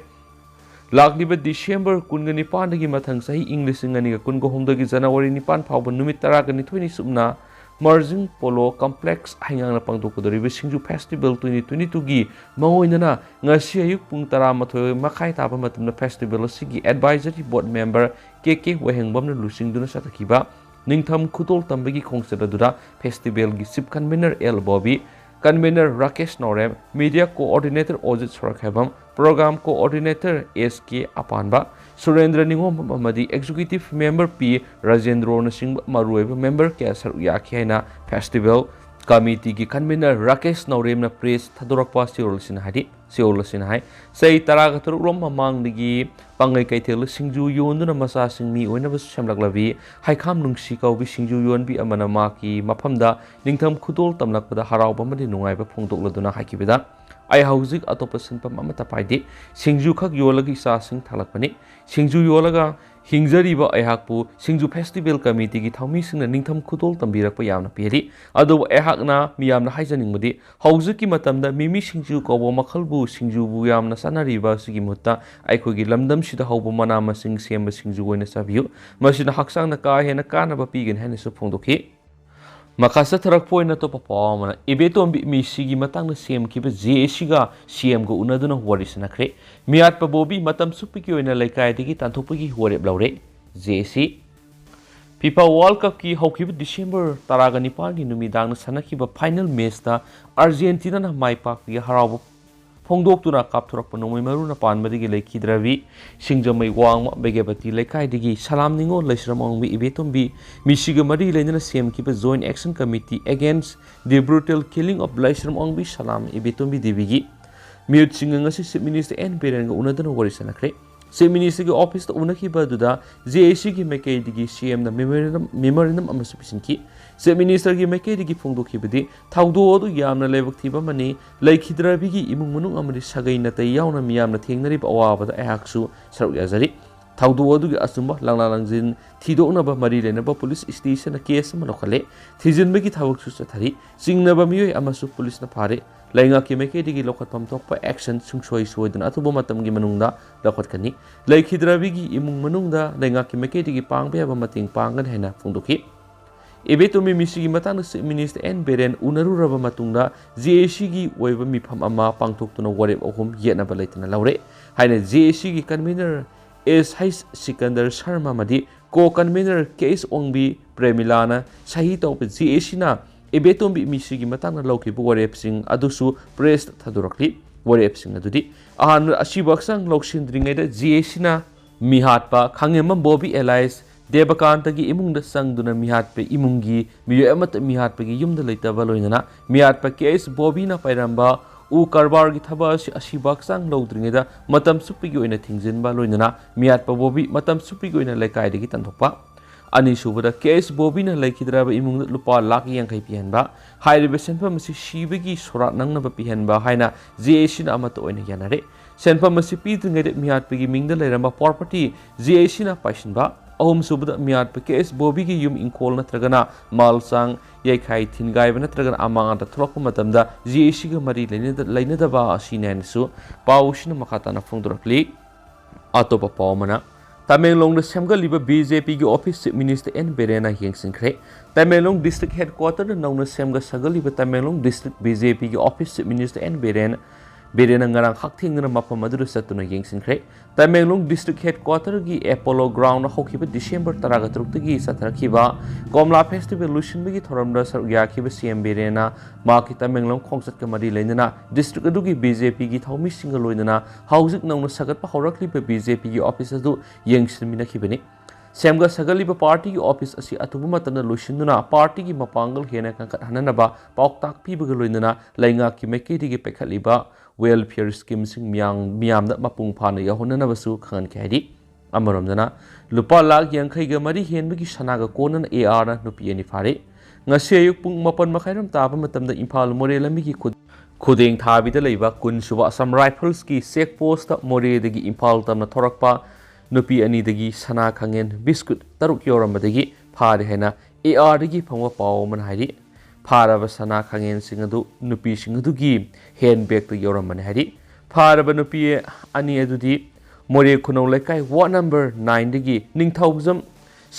ꯂꯥꯛꯂꯤꯕ ꯗꯤꯁꯦꯝꯕꯔ ꯀꯨꯟꯒ ꯅꯤꯄꯥꯟꯗꯒꯤ ꯃꯊꯪ ꯆꯍꯤ ꯏꯪ ꯂꯤꯁꯤꯡ ꯑꯅꯤꯒ ꯀꯨꯟꯒ ꯍꯨꯝꯗꯣꯏꯒꯤ ꯖꯅꯋꯥꯔꯤ ꯅꯤꯄꯥꯟ ꯐꯥꯎꯕ ꯅꯨꯃꯤꯠ ꯇꯔꯥꯒ ꯅꯤꯊꯣꯏꯅꯤ ꯆꯨꯞꯅ ꯃꯔꯖꯤꯡ ꯄꯣꯂꯣ ꯀꯝꯄ꯭ꯂꯦꯛꯁ ꯍꯩꯉꯥꯡꯅ ꯄꯥꯡꯊꯣꯛꯀꯗꯧꯔꯤꯕ ꯁꯤꯡꯖꯨ ꯐꯦꯁꯇꯤꯚꯦꯜ ꯇ꯭ꯋꯦꯟꯇꯤ ꯇ꯭ꯋꯦꯟꯇꯤ ꯇꯨꯒꯤ ꯃꯉꯣꯏꯗꯅ ꯉꯁꯤ ꯑꯌꯨꯛ ꯄꯨꯡ ꯇꯔꯥꯃꯥꯊꯣꯏ ꯃꯈꯥꯏ ꯇꯥꯕ ꯃꯇꯝꯗ ꯐꯦꯁꯇꯤꯚꯦꯜ ꯑꯁꯤꯒꯤ ꯑꯦꯗꯚꯥꯏꯖꯔꯤ ꯕꯣꯔꯗ ꯃꯦꯝꯕꯔ ꯀꯦ ꯀꯦ ꯋꯥꯍꯦꯡꯕꯝꯅ ꯂꯨꯆꯤꯡꯗꯨꯅ ꯆꯠꯊꯈꯤꯕ ꯅꯤꯡꯊꯝ ꯈꯨꯗꯣꯜ ꯇꯝꯕꯒꯤ ꯈꯣꯡꯆꯠ ꯑꯗꯨꯗ ꯐꯦꯁꯇꯤꯚꯦꯜꯒꯤ chief convenor L Bobby, convenor Rakesh Naorem, media coordinator Ojit Sorokhaibam, programme coordinator S K Apanba, Surendra Ningombam ꯑꯃꯗꯤ ꯑꯦꯛꯖꯤꯀ꯭ꯌꯨꯇꯤꯚ ꯃꯦꯝꯕꯔ ꯄꯤ ꯔꯥꯖꯦꯟꯗ꯭ꯔꯣꯅꯆꯤꯡꯕ ꯃꯔꯨꯑꯣꯏꯕ ꯃꯦꯝꯕꯔ ꯀꯌꯥ ꯁꯔꯨꯛ ꯌꯥꯈꯤ ꯍꯥꯏꯅ ꯐꯦꯁꯇꯤꯚꯦꯜ ꯀꯃꯤꯇꯤꯒꯤ ꯀꯟꯚꯦꯅꯔ ꯔꯥꯀꯦꯁ ꯅꯥꯎꯔꯦꯝꯅ ꯄ꯭ꯔꯦꯁ ꯊꯥꯗꯣꯔꯛꯄ ꯆꯦꯔꯣꯜ ꯑꯁꯤꯅ ꯍꯥꯏꯔꯤ꯫ ꯆꯦꯔꯣꯜ ꯑꯁꯤꯅ ꯍꯥꯏ, ꯆꯍꯤ ꯇꯔꯥꯒ ꯇꯔꯨꯛ ꯔꯣꯝ ꯃꯃꯥꯡꯗꯒꯤ ꯄꯥꯡꯒꯩ ꯀꯩꯊꯦꯜꯗ ꯁꯤꯡꯖꯨ ꯌꯣꯟꯗꯨꯅ ꯃꯆꯥꯁꯤꯡ ꯃꯤ ꯑꯣꯏꯅꯕ ꯁꯦꯝꯂꯛꯂꯕꯤ ꯍꯩꯈꯥꯝ ꯅꯨꯡꯁꯤ ꯀꯧꯕꯤ ꯁꯤꯡꯖꯨ ꯌꯣꯟꯕꯤ ꯑꯃꯅ ꯃꯍꯥꯛꯀꯤ ꯃꯐꯝꯗ ꯅꯤꯡꯊꯝ ꯈꯨꯗꯣꯜ ꯇꯝꯂꯛꯄꯗ ꯍꯔꯥꯎꯕ ꯑꯃꯗꯤ ꯅꯨꯡꯉꯥꯏꯕ ꯐꯣꯡꯗꯣꯛꯂꯗꯨꯅ ꯍꯥꯏꯈꯤꯕꯗ, "ꯑꯩ ꯍꯧꯖꯤꯛ ꯑꯇꯣꯞꯄ ꯁꯤꯟꯐꯝ ꯑꯃꯠꯇ ꯄꯥꯏꯗꯦ꯫ ꯁꯤꯡꯖꯨ ꯈꯛ ꯌꯣꯜꯂꯒ ꯏꯆꯥꯁꯤꯡ ꯊꯥꯛꯂꯛꯄꯅꯤ꯫ ꯁꯤꯡꯖꯨ ꯌꯣꯜꯂꯒ ꯍꯤꯡꯖꯔꯤꯕ ꯑꯩꯍꯥꯛꯄꯨ ꯁꯤꯡꯖꯨ ꯐꯦꯁꯇꯤꯚꯦꯜ ꯀꯃꯤꯇꯤꯒꯤ ꯊꯧꯃꯤꯁꯤꯡꯅ ꯅꯤꯡꯊꯝ ꯈꯨꯗꯣꯜ ꯇꯝꯕꯤꯔꯛꯄ ꯌꯥꯝꯅ ꯄꯦꯜꯂꯤ꯫ ꯑꯗꯨꯕꯨ ꯑꯩꯍꯥꯛꯅ ꯃꯤꯌꯥꯝꯗ ꯍꯥꯏꯖꯅꯤꯡꯕꯗꯤ, ꯍꯧꯖꯤꯛꯀꯤ ꯃꯇꯝꯗ ꯃꯤꯃꯤ ꯁꯤꯡꯖꯨ ꯀꯧꯕ ꯃꯈꯜꯕꯨ ꯁꯤꯡꯖꯨꯕꯨ ꯌꯥꯝꯅ ꯆꯥꯅꯔꯤꯕ ꯑꯁꯤꯒꯤ ꯃꯍꯨꯠꯇ ꯑꯩꯈꯣꯏꯒꯤ ꯂꯝꯗꯝꯁꯤꯗ ꯍꯧꯕ ꯃꯅꯥ ꯃꯁꯤꯡ ꯁꯦꯝꯕ ꯁꯤꯡꯖꯨ ꯑꯣꯏꯅ ꯆꯥꯕꯤꯌꯨ꯫ ꯃꯁꯤꯅ ꯍꯛꯆꯥꯡꯗ ꯀꯥ ꯍꯦꯟꯅ ꯀꯥꯟꯅꯕ ꯄꯤꯒꯅꯤ" ꯍꯥꯏꯅꯁꯨ ꯐꯣꯡꯗꯣꯛꯈꯤ꯫ ꯃꯈꯥ ꯆꯠꯊꯔꯛꯄ ꯑꯣꯏꯅ ꯑꯇꯣꯞꯄ ꯄꯥꯎ ꯑꯃꯅ, ꯏꯕꯦꯇꯣꯝꯕꯤ ꯃꯤꯁꯤꯒꯤ ꯃꯇꯥꯡꯗ ꯁꯤ ꯑꯦꯝ ꯀꯤꯕ ꯖꯦ ꯑꯦ ꯁꯤꯒ ꯁꯤ ꯑꯦꯝꯒ ꯎꯅꯗꯨꯅ ꯋꯥꯔꯤ ꯁꯥꯟꯅꯈ꯭ꯔꯦ꯫ ꯃꯤꯌꯥꯠꯄ ꯕꯣꯕꯤ ꯃꯇꯝ ꯆꯨꯞꯄꯒꯤ ꯑꯣꯏꯅ ꯂꯩꯀꯥꯏꯗꯒꯤ ꯇꯥꯟꯊꯣꯛꯄꯒꯤ ꯋꯥꯔꯦꯞ ꯂꯧꯔꯦ꯫ ꯖꯦ ꯑꯦ ꯁꯤ꯫ ꯐꯤꯐꯥ ꯋꯥꯔꯜ ꯀꯞꯀꯤ ꯍꯧꯈꯤꯕ ꯗꯤꯁꯦꯝꯕꯔ ꯇꯔꯥꯒ ꯅꯤꯄꯥꯟꯒꯤ ꯅꯨꯃꯤꯗꯥꯡꯗ ꯁꯥꯟꯅꯈꯤꯕ ꯐꯥꯏꯅꯦꯜ ꯃꯦꯆꯇ ꯑꯥꯔꯖꯦꯟꯇꯤꯅꯥꯅ ꯃꯥꯏ ꯄꯥꯛꯄꯒꯤ ꯍꯔꯥꯎꯕ ꯐꯣꯡꯗꯣꯛꯇꯨꯅ ꯀꯥꯞꯊꯣꯔꯛꯄ ꯅꯣꯡꯃꯩ ꯃꯔꯨꯅ ꯄꯥꯟꯕꯗꯒꯤ ꯂꯩꯈꯤꯗ꯭ꯔꯕꯤ ꯁꯤꯡꯖꯃꯩ ꯋꯥꯡꯃ ꯕꯦꯒꯦꯕꯇꯤ ꯂꯩꯀꯥꯏꯗꯒꯤ ꯁꯂꯥꯝ ꯅꯤꯉꯣꯜ ꯂꯩꯁ꯭ꯔꯝ ꯑꯋꯥꯡꯕꯤ ꯏꯕꯦꯇꯣꯝꯕꯤ ꯃꯤꯁꯤꯒ ꯃꯔꯤ ꯂꯩꯅꯅ ꯁꯦꯝꯈꯤꯕ Joint Action Committee Against the Brutal Killing of ꯂꯩꯁ꯭ꯔꯝ ꯑꯋꯥꯡꯕꯤ ꯁꯂꯥꯝ ꯏꯕꯦꯇꯣꯝꯕꯤ ꯗꯦꯕꯤꯒꯤ ꯃꯤꯍꯨꯠꯁꯤꯡꯒ ꯉꯁꯤ Chief Minister N ꯕꯤꯔꯦꯟꯒ ꯎꯅꯗꯨꯅ ꯋꯥꯔꯤ ꯁꯥꯟꯅꯈ꯭ꯔꯦ꯫ Chief Ministerꯒꯤ officeꯇ ꯎꯅꯈꯤꯕ ꯑꯗꯨꯗ J A Cꯒꯤ ꯃꯥꯏꯀꯩꯗꯒꯤ C Mꯅ memorandum, memorandum ꯑꯃꯁꯨ ꯄꯤꯁꯤꯟꯈꯤ꯫ Chief Ministerꯒꯤ ꯃꯥꯏꯀꯩꯗꯒꯤ ꯐꯣꯡꯗꯣꯛꯈꯤꯕꯗꯤ, ꯊꯧꯗꯣꯛ ꯑꯗꯨ ꯌꯥꯝꯅ ꯂꯥꯏꯕꯛ ꯊꯤꯕ ꯑꯃꯅꯤ꯫ ꯂꯩꯈꯤꯗ꯭ꯔꯕꯤꯒꯤ ꯏꯃꯨꯡ ꯃꯅꯨꯡ ꯑꯃꯗꯤ ꯁꯥꯒꯩ ꯅꯥꯇꯩ ꯌꯥꯎꯅ ꯃꯤꯌꯥꯝꯅ ꯊꯦꯡꯅꯔꯤꯕ ꯑꯋꯥꯕꯗ ꯑꯩꯍꯥꯛꯁꯨ ꯁꯔꯨꯛ ꯌꯥꯖꯔꯤ꯫ ꯊꯧꯗꯣꯛ ꯑꯗꯨꯒꯤ ꯑꯆꯨꯝꯕ ꯂꯥꯡꯂꯥ ꯂꯥꯡꯖꯤꯟ ꯊꯤꯗꯣꯛꯅꯕ ꯃꯔꯤ ꯂꯩꯅꯕ police stationꯗ case ꯑꯃ ꯂꯧꯈꯠꯂꯦ꯫ ꯊꯤꯖꯤꯟꯕꯒꯤ ꯊꯕꯛꯁꯨ ꯆꯠꯊꯔꯤ꯫ ꯆꯤꯡꯅꯕ ꯃꯤꯑꯣꯏ ꯑꯃꯁꯨ policeꯅ ꯐꯥꯔꯦ꯫ ꯂꯩꯉꯥꯛꯀꯤ ꯃꯥꯏꯀꯩꯗꯒꯤ ꯂꯧꯈꯠꯐꯝ ꯊꯣꯛꯄ action ꯁꯨꯡꯁꯣꯏ ꯁꯣꯏꯗꯅ ꯑꯊꯨꯕ ꯃꯇꯝꯒꯤ ꯃꯅꯨꯡꯗ ꯂꯧꯈꯠꯀꯅꯤ꯫ ꯂꯩꯈꯤꯗ꯭ꯔꯕꯤꯒꯤ ꯏꯃꯨꯡ ꯃꯅꯨꯡꯗ ꯂꯩꯉꯥꯛꯀꯤ ꯃꯥꯏꯀꯩꯗꯒꯤ ꯄꯥꯡꯕ ꯌꯥꯕ ꯃꯇꯦꯡ ꯄꯥꯡꯒꯅꯤ ꯍꯥꯏꯅ ꯐꯣꯡꯗꯣꯛꯈꯤ꯫ ꯏꯕꯦꯇꯣꯝꯕꯤ ꯃꯤꯁꯤꯒꯤ ꯃꯇꯥꯡꯗ Chief Minister N ꯕꯤꯔꯦꯟ ꯎꯅꯔꯨꯔꯕ ꯃꯇꯨꯡꯗ J A Cꯒꯤ ꯑꯣꯏꯕ ꯃꯤꯐꯝ ꯑꯃ ꯄꯥꯡꯊꯣꯛꯇꯨꯅ ꯋꯥꯔꯦꯞ ꯑꯍꯨꯝ ꯌꯦꯠꯅꯕ ꯂꯩꯇꯅ ꯂꯧꯔꯦ ꯍꯥꯏꯅ J A Cꯒꯤ convener S H Sikandar Sharma ꯑꯃꯗꯤ co-convener K H ꯑꯣꯡꯕꯤ ꯄ꯭ꯔꯦꯃꯤꯂꯥꯅ ꯁꯍꯤ ꯇꯧꯕ J A Cꯅ ꯏꯕꯦꯇꯣꯝꯕꯤ ꯃꯤꯁꯤꯒꯤ ꯃꯇꯥꯡꯗ ꯂꯧꯈꯤꯕ ꯋꯥꯔꯦꯞꯁꯤꯡ ꯑꯗꯨꯁꯨ pressꯇ ꯊꯥꯗꯣꯔꯛꯂꯤ꯫ ꯋꯥꯔꯦꯞꯁꯤꯡ ꯑꯗꯨꯗꯤ, ꯑꯍꯥꯟꯕꯗ, ꯑꯁꯤꯕ ꯍꯛꯆꯥꯡ ꯂꯧꯁꯤꯟꯗ꯭ꯔꯤꯉꯩꯗ J A Cꯅ ꯃꯤꯍꯥꯠꯄ ꯈꯥꯉꯦꯝꯕꯝ ꯕꯣꯕꯤ alias ꯗꯦꯕꯀꯥꯟꯇꯒꯤ ꯏꯃꯨꯡꯗ ꯆꯪꯗꯨꯅ ꯃꯤꯍꯥꯠꯄ ꯏꯃꯨꯡꯒꯤ ꯃꯤꯑꯣꯏ ꯑꯃꯠꯇ ꯃꯤꯍꯥꯠꯄꯒꯤ ꯌꯨꯝꯗ ꯂꯩꯇꯕ, ꯂꯣꯏꯅꯅ ꯃꯤꯍꯥꯠꯄ K H ꯕꯣꯕꯤꯅ ꯄꯥꯏꯔꯝꯕ ꯎ ꯀꯔꯕꯥꯔꯒꯤ ꯊꯕꯛ ꯑꯁꯤ ꯑꯁꯤꯕ ꯍꯛꯆꯥꯡ ꯂꯧꯗ꯭ꯔꯤꯉꯩꯗ ꯃꯇꯝ ꯆꯨꯞꯄꯒꯤ ꯑꯣꯏꯅ ꯊꯤꯡꯖꯤꯟꯕ, ꯂꯣꯏꯅꯅ ꯃꯤꯍꯥꯠꯄ ꯕꯣꯕꯤ ꯃꯇꯝ ꯆꯨꯞꯄꯒꯤ ꯑꯣꯏꯅ ꯂꯩꯀꯥꯏꯗꯒꯤ ꯇꯥꯟꯊꯣꯛꯄ꯫ ꯑꯅꯤꯁꯨꯕꯗ, K H ꯕꯣꯕꯤꯅ ꯂꯩꯈꯤꯗ꯭ꯔꯕ ꯏꯃꯨꯡꯗ ꯂꯨꯄꯥ ꯂꯥꯈ ꯌꯥꯡꯈꯩ ꯄꯤꯍꯟꯕ, ꯍꯥꯏꯔꯤꯕ ꯁꯦꯟꯐꯝ ꯑꯁꯤ ꯁꯤꯕꯒꯤ ꯁꯣꯔꯥꯠ ꯅꯪꯅꯕ ꯄꯤꯍꯟꯕ ꯍꯥꯏꯅ J A Cꯅ ꯑꯃꯠꯇ ꯑꯣꯏꯅ ꯌꯥꯅꯔꯦ꯫ ꯁꯦꯟꯐꯝ ꯑꯁꯤ ꯄꯤꯗ꯭ꯔꯤꯉꯩꯗ ꯃꯤꯍꯥꯠꯄꯒꯤ ꯃꯤꯡꯗ ꯂꯩꯔꯝꯕ property J A Cꯅ ꯄꯥꯏꯁꯤꯟꯕ꯫ ꯑꯍꯨꯝꯁꯨꯕꯗ, ꯃꯤꯍꯥꯠꯄ K H ꯕꯣꯕꯤꯒꯤ ꯌꯨꯝ ꯏꯪꯈꯣꯜ ꯅꯠꯇ꯭ꯔꯒꯅ ꯃꯥꯜ ꯆꯥꯡ ꯌꯩꯈꯥꯏ ꯊꯤꯟꯒꯥꯏꯕ ꯅꯠꯇ꯭ꯔꯒꯅ ꯑꯃꯥꯡ ꯑꯇ ꯊꯣꯛꯂꯛꯄ ꯃꯇꯝꯗ J A Cꯒ ꯃꯔꯤ ꯂꯩꯅꯗ-, ꯂꯩꯅꯗꯕ ꯑꯁꯤꯅꯤ ꯍꯥꯏꯅꯁꯨ ꯄꯥꯎꯁꯤꯅ ꯃꯈꯥ ꯇꯥꯅ ꯐꯣꯡꯗꯣꯔꯛꯂꯤ꯫ ꯑꯇꯣꯞꯄ ꯄꯥꯎ ꯑꯃꯅ, ꯇꯃꯦꯡꯂꯣꯡꯗ ꯁꯦꯝꯒꯠꯂꯤꯕ B J Pꯒꯤ office Chief Minister N ꯕꯤꯔꯦꯟꯅ ꯌꯦꯡꯁꯤꯟꯈ꯭ꯔꯦ꯫ Tamenglong district headquarterꯗ ꯅꯧꯅ ꯁꯦꯝꯒꯠ ꯁꯥꯒꯠꯂꯤꯕ Tamenglong district B J Pꯒꯤ office Chief Minister N Biren, ꯕꯤꯔꯦꯟꯅ ꯉꯔꯥꯡ ꯍꯛꯊꯦꯡꯅꯅ ꯃꯐꯝ ꯑꯗꯨꯗ ꯆꯠꯇꯨꯅ ꯌꯦꯡꯁꯤꯟꯈ꯭ꯔꯦ꯫ ꯇꯃꯦꯡꯂꯣꯡ district headquarterꯒꯤ Apollo groundꯗ ꯍꯧꯈꯤꯕ December ꯇꯔꯥꯒ ꯇꯔꯨꯛꯇꯒꯤ ꯆꯠꯊꯔꯛꯈꯤꯕ ꯀꯣꯝꯂꯥ festival ꯂꯣꯏꯁꯤꯟꯕꯒꯤ ꯊꯧꯔꯝꯗ ꯁꯔꯨꯛ ꯌꯥꯈꯤꯕ C M ꯕꯤꯔꯦꯟꯅ ꯃꯍꯥꯛꯀꯤ ꯇꯃꯦꯡꯂꯣꯡ ꯈꯣꯡꯆꯠꯀ ꯃꯔꯤ ꯂꯩꯅꯅ district ꯑꯗꯨꯒꯤ B J Pꯒꯤ ꯊꯧꯃꯤꯁꯤꯡꯒ ꯂꯣꯏꯅꯅ ꯍꯧꯖꯤꯛ ꯅꯧꯅ ꯁꯥꯒꯠꯄ ꯍꯧꯔꯛꯂꯤꯕ B J Pꯒꯤ office ꯑꯗꯨ ꯌꯦꯡꯁꯤꯟꯃꯤꯟꯅꯈꯤꯕꯅꯤ꯫ ꯁꯦꯝꯒꯠ ꯁꯥꯒꯠꯂꯤꯕ partyꯒꯤ office ꯑꯁꯤ ꯑꯊꯨꯕ ꯃꯇꯝꯗ ꯂꯣꯏꯁꯤꯟꯗꯨꯅ partyꯒꯤ ꯃꯄꯥꯡꯒꯜ ꯍꯦꯟꯅ ꯀꯟꯈꯠꯍꯟꯅꯅꯕ ꯄꯥꯎꯇꯥꯛ ꯄꯤꯕꯒ ꯂꯣꯏꯅꯅ ꯂꯩꯉꯥꯛꯀꯤ ꯃꯥꯏꯀꯩꯗꯒꯤ ꯄꯥꯏꯈꯠꯂꯤꯕ welfare schemeꯁꯤꯡ ꯃꯤꯌꯥꯝ-, ꯃꯤꯌꯥꯝꯗ ꯃꯄꯨꯡ ꯐꯥꯅ ꯌꯧꯍꯟꯅꯅꯕꯁꯨ ꯈꯪꯍꯟꯈꯤ ꯍꯥꯏꯔꯤ꯫ ꯑꯃꯔꯣꯝꯗꯅ, ꯂꯨꯄꯥ ꯂꯥꯈ ꯌꯥꯡꯈꯩꯒ ꯃꯔꯤ ꯍꯦꯟꯕꯒꯤ ꯁꯅꯥꯒ ꯀꯣꯟꯅꯅ ARꯅ ꯅꯨꯄꯤ ꯑꯅꯤ ꯐꯥꯔꯦ꯫ ꯉꯁꯤ ꯑꯌꯨꯛ ꯄꯨꯡ ꯃꯥꯄꯟ ꯃꯈꯥꯏꯔꯣꯝ ꯇꯥꯕ ꯃꯇꯝꯗ ꯏꯝꯐꯥꯜ ꯃꯣꯔꯦ ꯂꯝꯕꯤꯒꯤ ꯈꯨ-, ꯈꯨꯗꯦꯡ ꯊꯥꯕꯤꯗ ꯂꯩꯕ ꯀꯨꯟꯁꯨꯕ Assam Riflesꯀꯤ check postꯇ ꯃꯣꯔꯦꯗꯒꯤ ꯏꯝꯐꯥꯜ ꯇꯝꯅ ꯊꯧꯔꯛꯄ ꯅꯨꯄꯤ ꯑꯅꯤꯗꯒꯤ ꯁꯅꯥ ꯈꯥꯡꯉꯦꯟ biscuit ꯇꯔꯨꯛ ꯌꯧꯔꯝꯕꯗꯒꯤ ꯐꯥꯔꯦ ꯍꯥꯏꯅ ARꯗꯒꯤ ꯐꯪꯕ ꯄꯥꯎ ꯑꯃꯅ ꯍꯥꯏꯔꯤ꯫ ꯐꯥꯔꯕ ꯁꯅꯥ ꯈꯥꯡꯉꯦꯟꯁꯤꯡ ꯑꯗꯨ ꯅꯨꯄꯤꯁꯤꯡ ꯑꯗꯨꯒꯤ hand bagꯇ ꯌꯧꯔꯝꯕꯅꯤ ꯍꯥꯏꯔꯤ꯫ ꯐꯥꯔꯕ ꯅꯨꯄꯤ ꯑꯅꯤ ꯑꯗꯨꯗꯤ ꯃꯣꯔꯦ ꯈꯨꯅꯧ ꯂꯩꯀꯥꯏ ward number nineꯗꯒꯤ ꯅꯤꯡꯊꯧꯖꯝ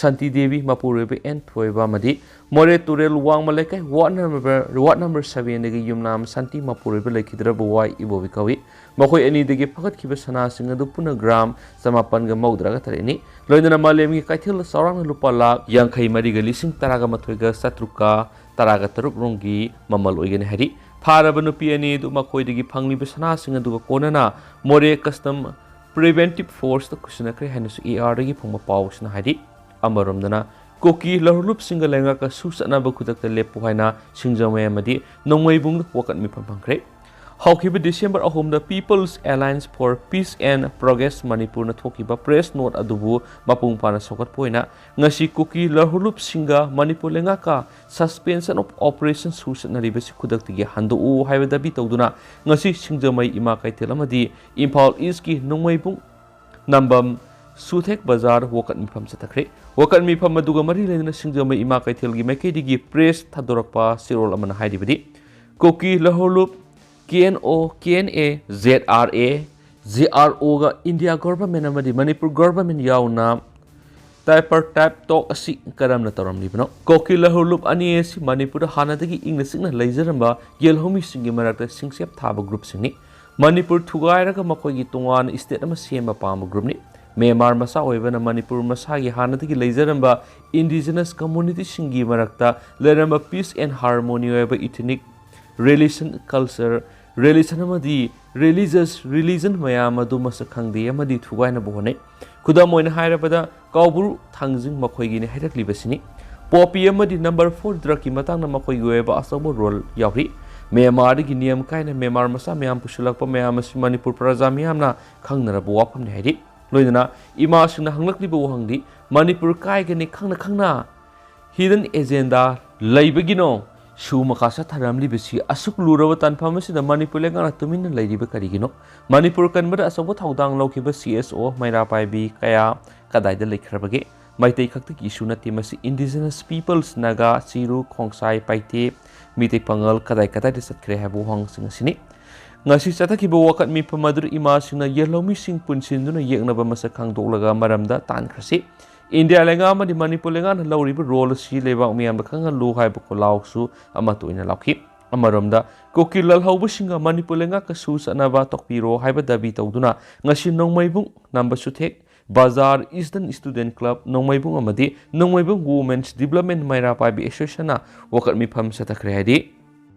ꯁꯥꯟꯇꯤ ꯗꯦꯕꯤ ꯃꯄꯨꯔꯣꯏꯕ ꯑꯦꯟ ꯊꯣꯏꯕ ꯑꯃꯗꯤ ꯃꯣꯔꯦ ꯇꯨꯔꯦꯜ ꯋꯥꯡꯃ ꯂꯩꯀꯥꯏ ward number, ward number sevenꯗꯒꯤ ꯌꯨꯝꯅꯥꯝ ꯁꯥꯟꯇꯤ ꯃꯄꯨꯔꯣꯏꯕ ꯂꯩꯈꯤꯗ꯭ꯔꯕ ꯋꯥꯏ ꯏꯕꯣꯕꯤ ꯀꯧꯏ꯫ ꯃꯈꯣꯏ ꯑꯅꯤꯗꯒꯤ ꯐꯒꯠꯈꯤꯕ ꯁꯅꯥꯁꯤꯡ ꯑꯗꯨ ꯄꯨꯟꯅ gram ꯆꯃꯥꯄꯟꯒ ꯃꯧꯗ꯭ꯔꯥꯒ ꯇꯔꯦꯠꯅꯤ꯫ ꯂꯣꯏꯅꯅ ꯃꯥꯂꯦꯝꯒꯤ ꯀꯩꯊꯦꯜꯗ ꯆꯥꯎꯔꯥꯛꯅ ꯂꯨꯄꯥ ꯂꯥꯈ ꯌꯥꯡꯈꯩ ꯃꯔꯤꯒ ꯂꯤꯁꯤꯡ ꯇꯔꯥꯒ ꯃꯥꯊꯣꯏꯒ ꯆꯥꯇ꯭ꯔꯨꯛꯀ ꯇꯔꯥꯒ ꯇꯔꯨꯛ ꯔꯣꯝꯒꯤ ꯃꯃꯜ ꯑꯣꯏꯒꯅꯤ ꯍꯥꯏꯔꯤ꯫ ꯐꯥꯔꯕ ꯅꯨꯄꯤ ꯑꯅꯤ ꯑꯗꯨ ꯃꯈꯣꯏꯗꯒꯤ ꯐꯪꯂꯤꯕ ꯁꯅꯥꯁꯤꯡ ꯑꯗꯨꯒ ꯀꯣꯟꯅꯅ ꯃꯣꯔꯦ Custom Preventive Forceꯇ ꯈꯨꯠꯁꯤꯟꯅꯈ꯭ꯔꯦ ꯍꯥꯏꯅꯁꯨ ARꯗꯒꯤ ꯐꯪꯕ ꯄꯥꯎꯁꯤꯅ ꯍꯥꯏꯔꯤ꯫ ꯑꯃꯔꯣꯝꯗꯅ, ꯀꯨꯀꯤ ꯂꯍꯨꯂꯨꯞꯁꯤꯡꯒ ꯂꯩꯉꯥꯛꯀ ꯁꯨꯆꯠꯅꯕ ꯈꯨꯗꯛꯇ ꯂꯦꯞꯄꯨ ꯍꯥꯏꯅ ꯁꯤꯡꯖꯃꯩ ꯑꯃꯗꯤ ꯅꯣꯡꯃꯩꯕꯨꯡꯗ ꯋꯥꯀꯠ ꯃꯤꯐꯝ ꯐꯪꯈ꯭ꯔꯦ꯫ ꯍꯧꯈꯤꯕ December ꯑꯍꯨꯝꯗ People's Alliance for Peace and Progress ꯃꯅꯤꯄꯨꯔꯅ ꯊꯣꯛꯈꯤꯕ press note ꯑꯗꯨꯕꯨ ꯃꯄꯨꯡ ꯐꯥꯅ ꯁꯧꯒꯠꯄ ꯑꯣꯏꯅ ꯉꯁꯤ ꯀꯨꯀꯤ ꯂꯍꯨꯂꯨꯞꯁꯤꯡꯒ ꯃꯅꯤꯄꯨꯔ ꯂꯩꯉꯥꯛꯀ suspension of operation ꯁꯨꯆꯠꯅꯔꯤꯕꯁꯤ ꯈꯨꯗꯛꯇꯒꯤ ꯍꯟꯗꯣꯛꯎ ꯍꯥꯏꯕ ꯗꯥꯕꯤ ꯇꯧꯗꯨꯅ ꯉꯁꯤ ꯁꯤꯡꯖꯃꯩ ꯏꯃꯥ ꯀꯩꯊꯦꯜ ꯑꯃꯗꯤ ꯏꯝꯐꯥꯜ Eastꯀꯤ ꯅꯣꯡꯃꯩꯕꯨꯡ ꯅꯝꯕꯝ ꯁꯨꯊꯦꯛ ꯕꯖꯥꯔ ꯋꯥꯀꯠ ꯃꯤꯐꯝ ꯆꯠꯊꯈ꯭ꯔꯦ꯫ ꯋꯥꯀꯠ ꯃꯤꯐꯝ ꯑꯗꯨꯒ ꯃꯔꯤ ꯂꯩꯅꯅ ꯁꯤꯡꯖꯃꯩ ꯏꯃꯥ ꯀꯩꯊꯦꯜꯒꯤ ꯃꯥꯏꯀꯩꯗꯒꯤ press ꯊꯥꯗꯣꯔꯛꯄ ꯆꯦꯔꯣꯜ ꯑꯃꯅ ꯍꯥꯏꯔꯤꯕꯗꯤ, ꯀꯨꯀꯤ ꯂꯍꯨꯂꯨꯞ, KNO, KNA, ZRA, ZROꯒ India government ꯑꯃꯗꯤ ꯃꯅꯤꯄꯨꯔ government ꯌꯥꯎꯅ tripartite talk ꯑꯁꯤ ꯀꯔꯝꯅ ꯇꯧꯔꯝꯂꯤꯕꯅꯣ? ꯀꯨꯀꯤ ꯂꯍꯨꯂꯨꯞ ꯑꯅꯤ ꯑꯁꯤ ꯃꯅꯤꯄꯨꯔꯗ ꯍꯥꯟꯅꯗꯒꯤ ꯏꯪꯅ ꯆꯤꯛꯅ ꯂꯩꯖꯔꯝꯕ ꯌꯦꯜꯍꯧꯃꯤꯁꯤꯡꯒꯤ ꯃꯔꯛꯇ ꯁꯤꯡꯆꯦꯞ ꯊꯥꯕ groupꯁꯤꯡꯅꯤ꯫ ꯃꯅꯤꯄꯨꯔ ꯊꯨꯒꯥꯏꯔꯒ ꯃꯈꯣꯏꯒꯤ ꯇꯣꯉꯥꯟꯅ state ꯑꯃ ꯁꯦꯝꯕ ꯄꯥꯝꯕ groupꯅꯤ꯫ ꯃ꯭ꯌꯥꯟꯃꯥꯔ ꯃꯆꯥ ꯑꯣꯏꯕꯅ ꯃꯅꯤꯄꯨꯔ ꯃꯁꯥꯒꯤ ꯍꯥꯟꯅꯗꯒꯤ ꯂꯩꯖꯔꯝꯕ indigenous communityꯁꯤꯡꯒꯤ ꯃꯔꯛꯇ ꯂꯩꯔꯝꯕ peace and harmony ꯑꯣꯏꯕ ethnic, religion, culture, religion ꯑꯃꯗꯤ religious, religion ꯃꯌꯥꯝ ꯑꯗꯨ ꯃꯁꯛ ꯈꯪꯗꯦ ꯑꯃꯗꯤ ꯊꯨꯒꯥꯏꯅꯕ ꯍꯣꯠꯅꯩ꯫ ꯈꯨꯗꯝ ꯑꯣꯏꯅ ꯍꯥꯏꯔꯕꯗ, ꯀꯥꯎꯕ꯭ꯔꯨ ꯊꯥꯡꯖꯤꯡ ꯃꯈꯣꯏꯒꯤꯅꯤ ꯍꯥꯏꯔꯛꯂꯤꯕꯁꯤꯅꯤ꯫ Poppy ꯑꯃꯗꯤ number four drugꯀꯤ ꯃꯇꯥꯡꯗ ꯃꯈꯣꯏꯒꯤ ꯑꯣꯏꯕ ꯑꯆꯧꯕ role ꯌꯥꯎꯔꯤ꯫ ꯃ꯭ꯌꯥꯟꯃꯥꯔꯗꯒꯤ ꯅꯤꯌꯝ ꯀꯥꯏꯅ ꯃ꯭ꯌꯥꯟꯃꯥꯔ ꯃꯆꯥ ꯃꯌꯥꯝ ꯄꯨꯁꯤꯜꯂꯛꯄ ꯃꯌꯥꯝ ꯑꯁꯤ ꯃꯅꯤꯄꯨꯔ ꯄ꯭ꯔꯖꯥ ꯃꯤꯌꯥꯝꯅ ꯈꯪꯅꯔꯕ ꯋꯥꯐꯝꯅꯤ ꯍꯥꯏꯔꯤ꯫ ꯂꯣꯏꯅꯅ ꯏꯃꯥꯁꯤꯡꯅ ꯍꯪꯂꯛꯂꯤꯕ ꯋꯥꯍꯪꯗꯤ, ꯃꯅꯤꯄꯨꯔ ꯀꯥꯏꯒꯅꯤ ꯈꯪꯅ ꯈꯪꯅ hidden agenda ꯂꯩꯕꯒꯤꯅꯣ? ꯁꯨ ꯃꯈꯥ ꯆꯠꯊꯔꯝꯂꯤꯕꯁꯤ ꯑꯁꯨꯛ ꯂꯨꯔꯕ ꯇꯥꯟꯐꯝ ꯑꯁꯤꯗ ꯃꯅꯤꯄꯨꯔ ꯂꯩꯉꯥꯛꯅ ꯇꯨꯃꯤꯟꯅ ꯂꯩꯔꯤꯕ ꯀꯔꯤꯒꯤꯅꯣ? ꯃꯅꯤꯄꯨꯔ ꯀꯟꯕꯗ ꯑꯆꯧꯕ ꯊꯧꯗꯥꯡ ꯂꯧꯈꯤꯕ C S O ꯃꯩꯔꯥ ꯄꯥꯏꯕꯤ ꯀꯌꯥ ꯀꯗꯥꯏꯗ ꯂꯩꯈ꯭ꯔꯕꯒꯦ? ꯃꯩꯇꯩ ꯈꯛꯇꯒꯤ issue ꯅꯠꯇꯦ ꯃꯁꯤ, indigenous peoples, ꯅꯥꯒꯥ, ꯆꯤꯔꯨ, ꯈꯣꯡꯁꯥꯏ, ꯄꯥꯏꯇꯦ, ꯃꯤꯇꯩ ꯄꯥꯉꯜ ꯀꯗꯥꯏ ꯀꯗꯥꯏꯗ ꯆꯠꯈ꯭ꯔꯦ ꯍꯥꯏꯕ ꯋꯥꯍꯪꯁꯤꯡ ꯑꯁꯤꯅꯤ꯫ ꯉꯁꯤ ꯆꯠꯊꯈꯤꯕ ꯋꯥꯀꯠ ꯃꯤꯐꯝ ꯑꯗꯨꯗ ꯏꯃꯥꯁꯤꯡꯅ ꯌꯦꯜꯍꯧꯃꯤꯁꯤꯡ ꯄꯨꯟꯁꯤꯟꯗꯨꯅ ꯌꯦꯛꯅꯕ ꯃꯁꯛ ꯈꯪꯗꯣꯛꯂꯒ ꯃꯔꯝꯗ ꯇꯥꯟꯈ꯭ꯔꯁꯤ꯫ ꯏꯟꯗꯤꯌꯥ ꯂꯩꯉꯥꯛ ꯑꯃꯗꯤ ꯃꯅꯤꯄꯨꯔ ꯂꯩꯉꯥꯛꯅ ꯂꯧꯔꯤꯕ role ꯑꯁꯤ ꯂꯩꯕꯥꯛ ꯃꯤꯌꯥꯝꯗ ꯈꯪꯍꯜꯂꯨ ꯍꯥꯏꯕ ꯈꯣꯜꯂꯥꯎꯁꯨ ꯑꯃꯠꯇ ꯑꯣꯏꯅ ꯂꯥꯎꯈꯤ꯫ ꯑꯃꯔꯣꯝꯗ, ꯀꯨꯀꯤ ꯂꯥꯜꯍꯧꯕꯁꯤꯡꯒ ꯃꯅꯤꯄꯨꯔ ꯂꯩꯉꯥꯛꯀꯁꯨ ꯆꯠꯅꯕ ꯇꯣꯛꯄꯤꯔꯣ ꯍꯥꯏꯕ ꯗꯥꯕꯤ ꯇꯧꯗꯨꯅ ꯉꯁꯤ ꯅꯣꯡꯃꯩꯕꯨꯡ, ꯅꯝꯕ ꯁꯨꯊꯦꯛ, ꯕꯖꯥꯔ, Eastern Student Club, ꯅꯣꯡꯃꯩꯕꯨꯡ ꯑꯃꯗꯤ ꯅꯣꯡꯃꯩꯕꯨꯡ Women's Development ꯃꯩꯔꯥ ꯄꯥꯏꯕꯤ Associationꯅ ꯋꯥꯀꯠ ꯃꯤꯐꯝ ꯆꯠꯊꯈ꯭ꯔꯦ ꯍꯥꯏꯔꯤ꯫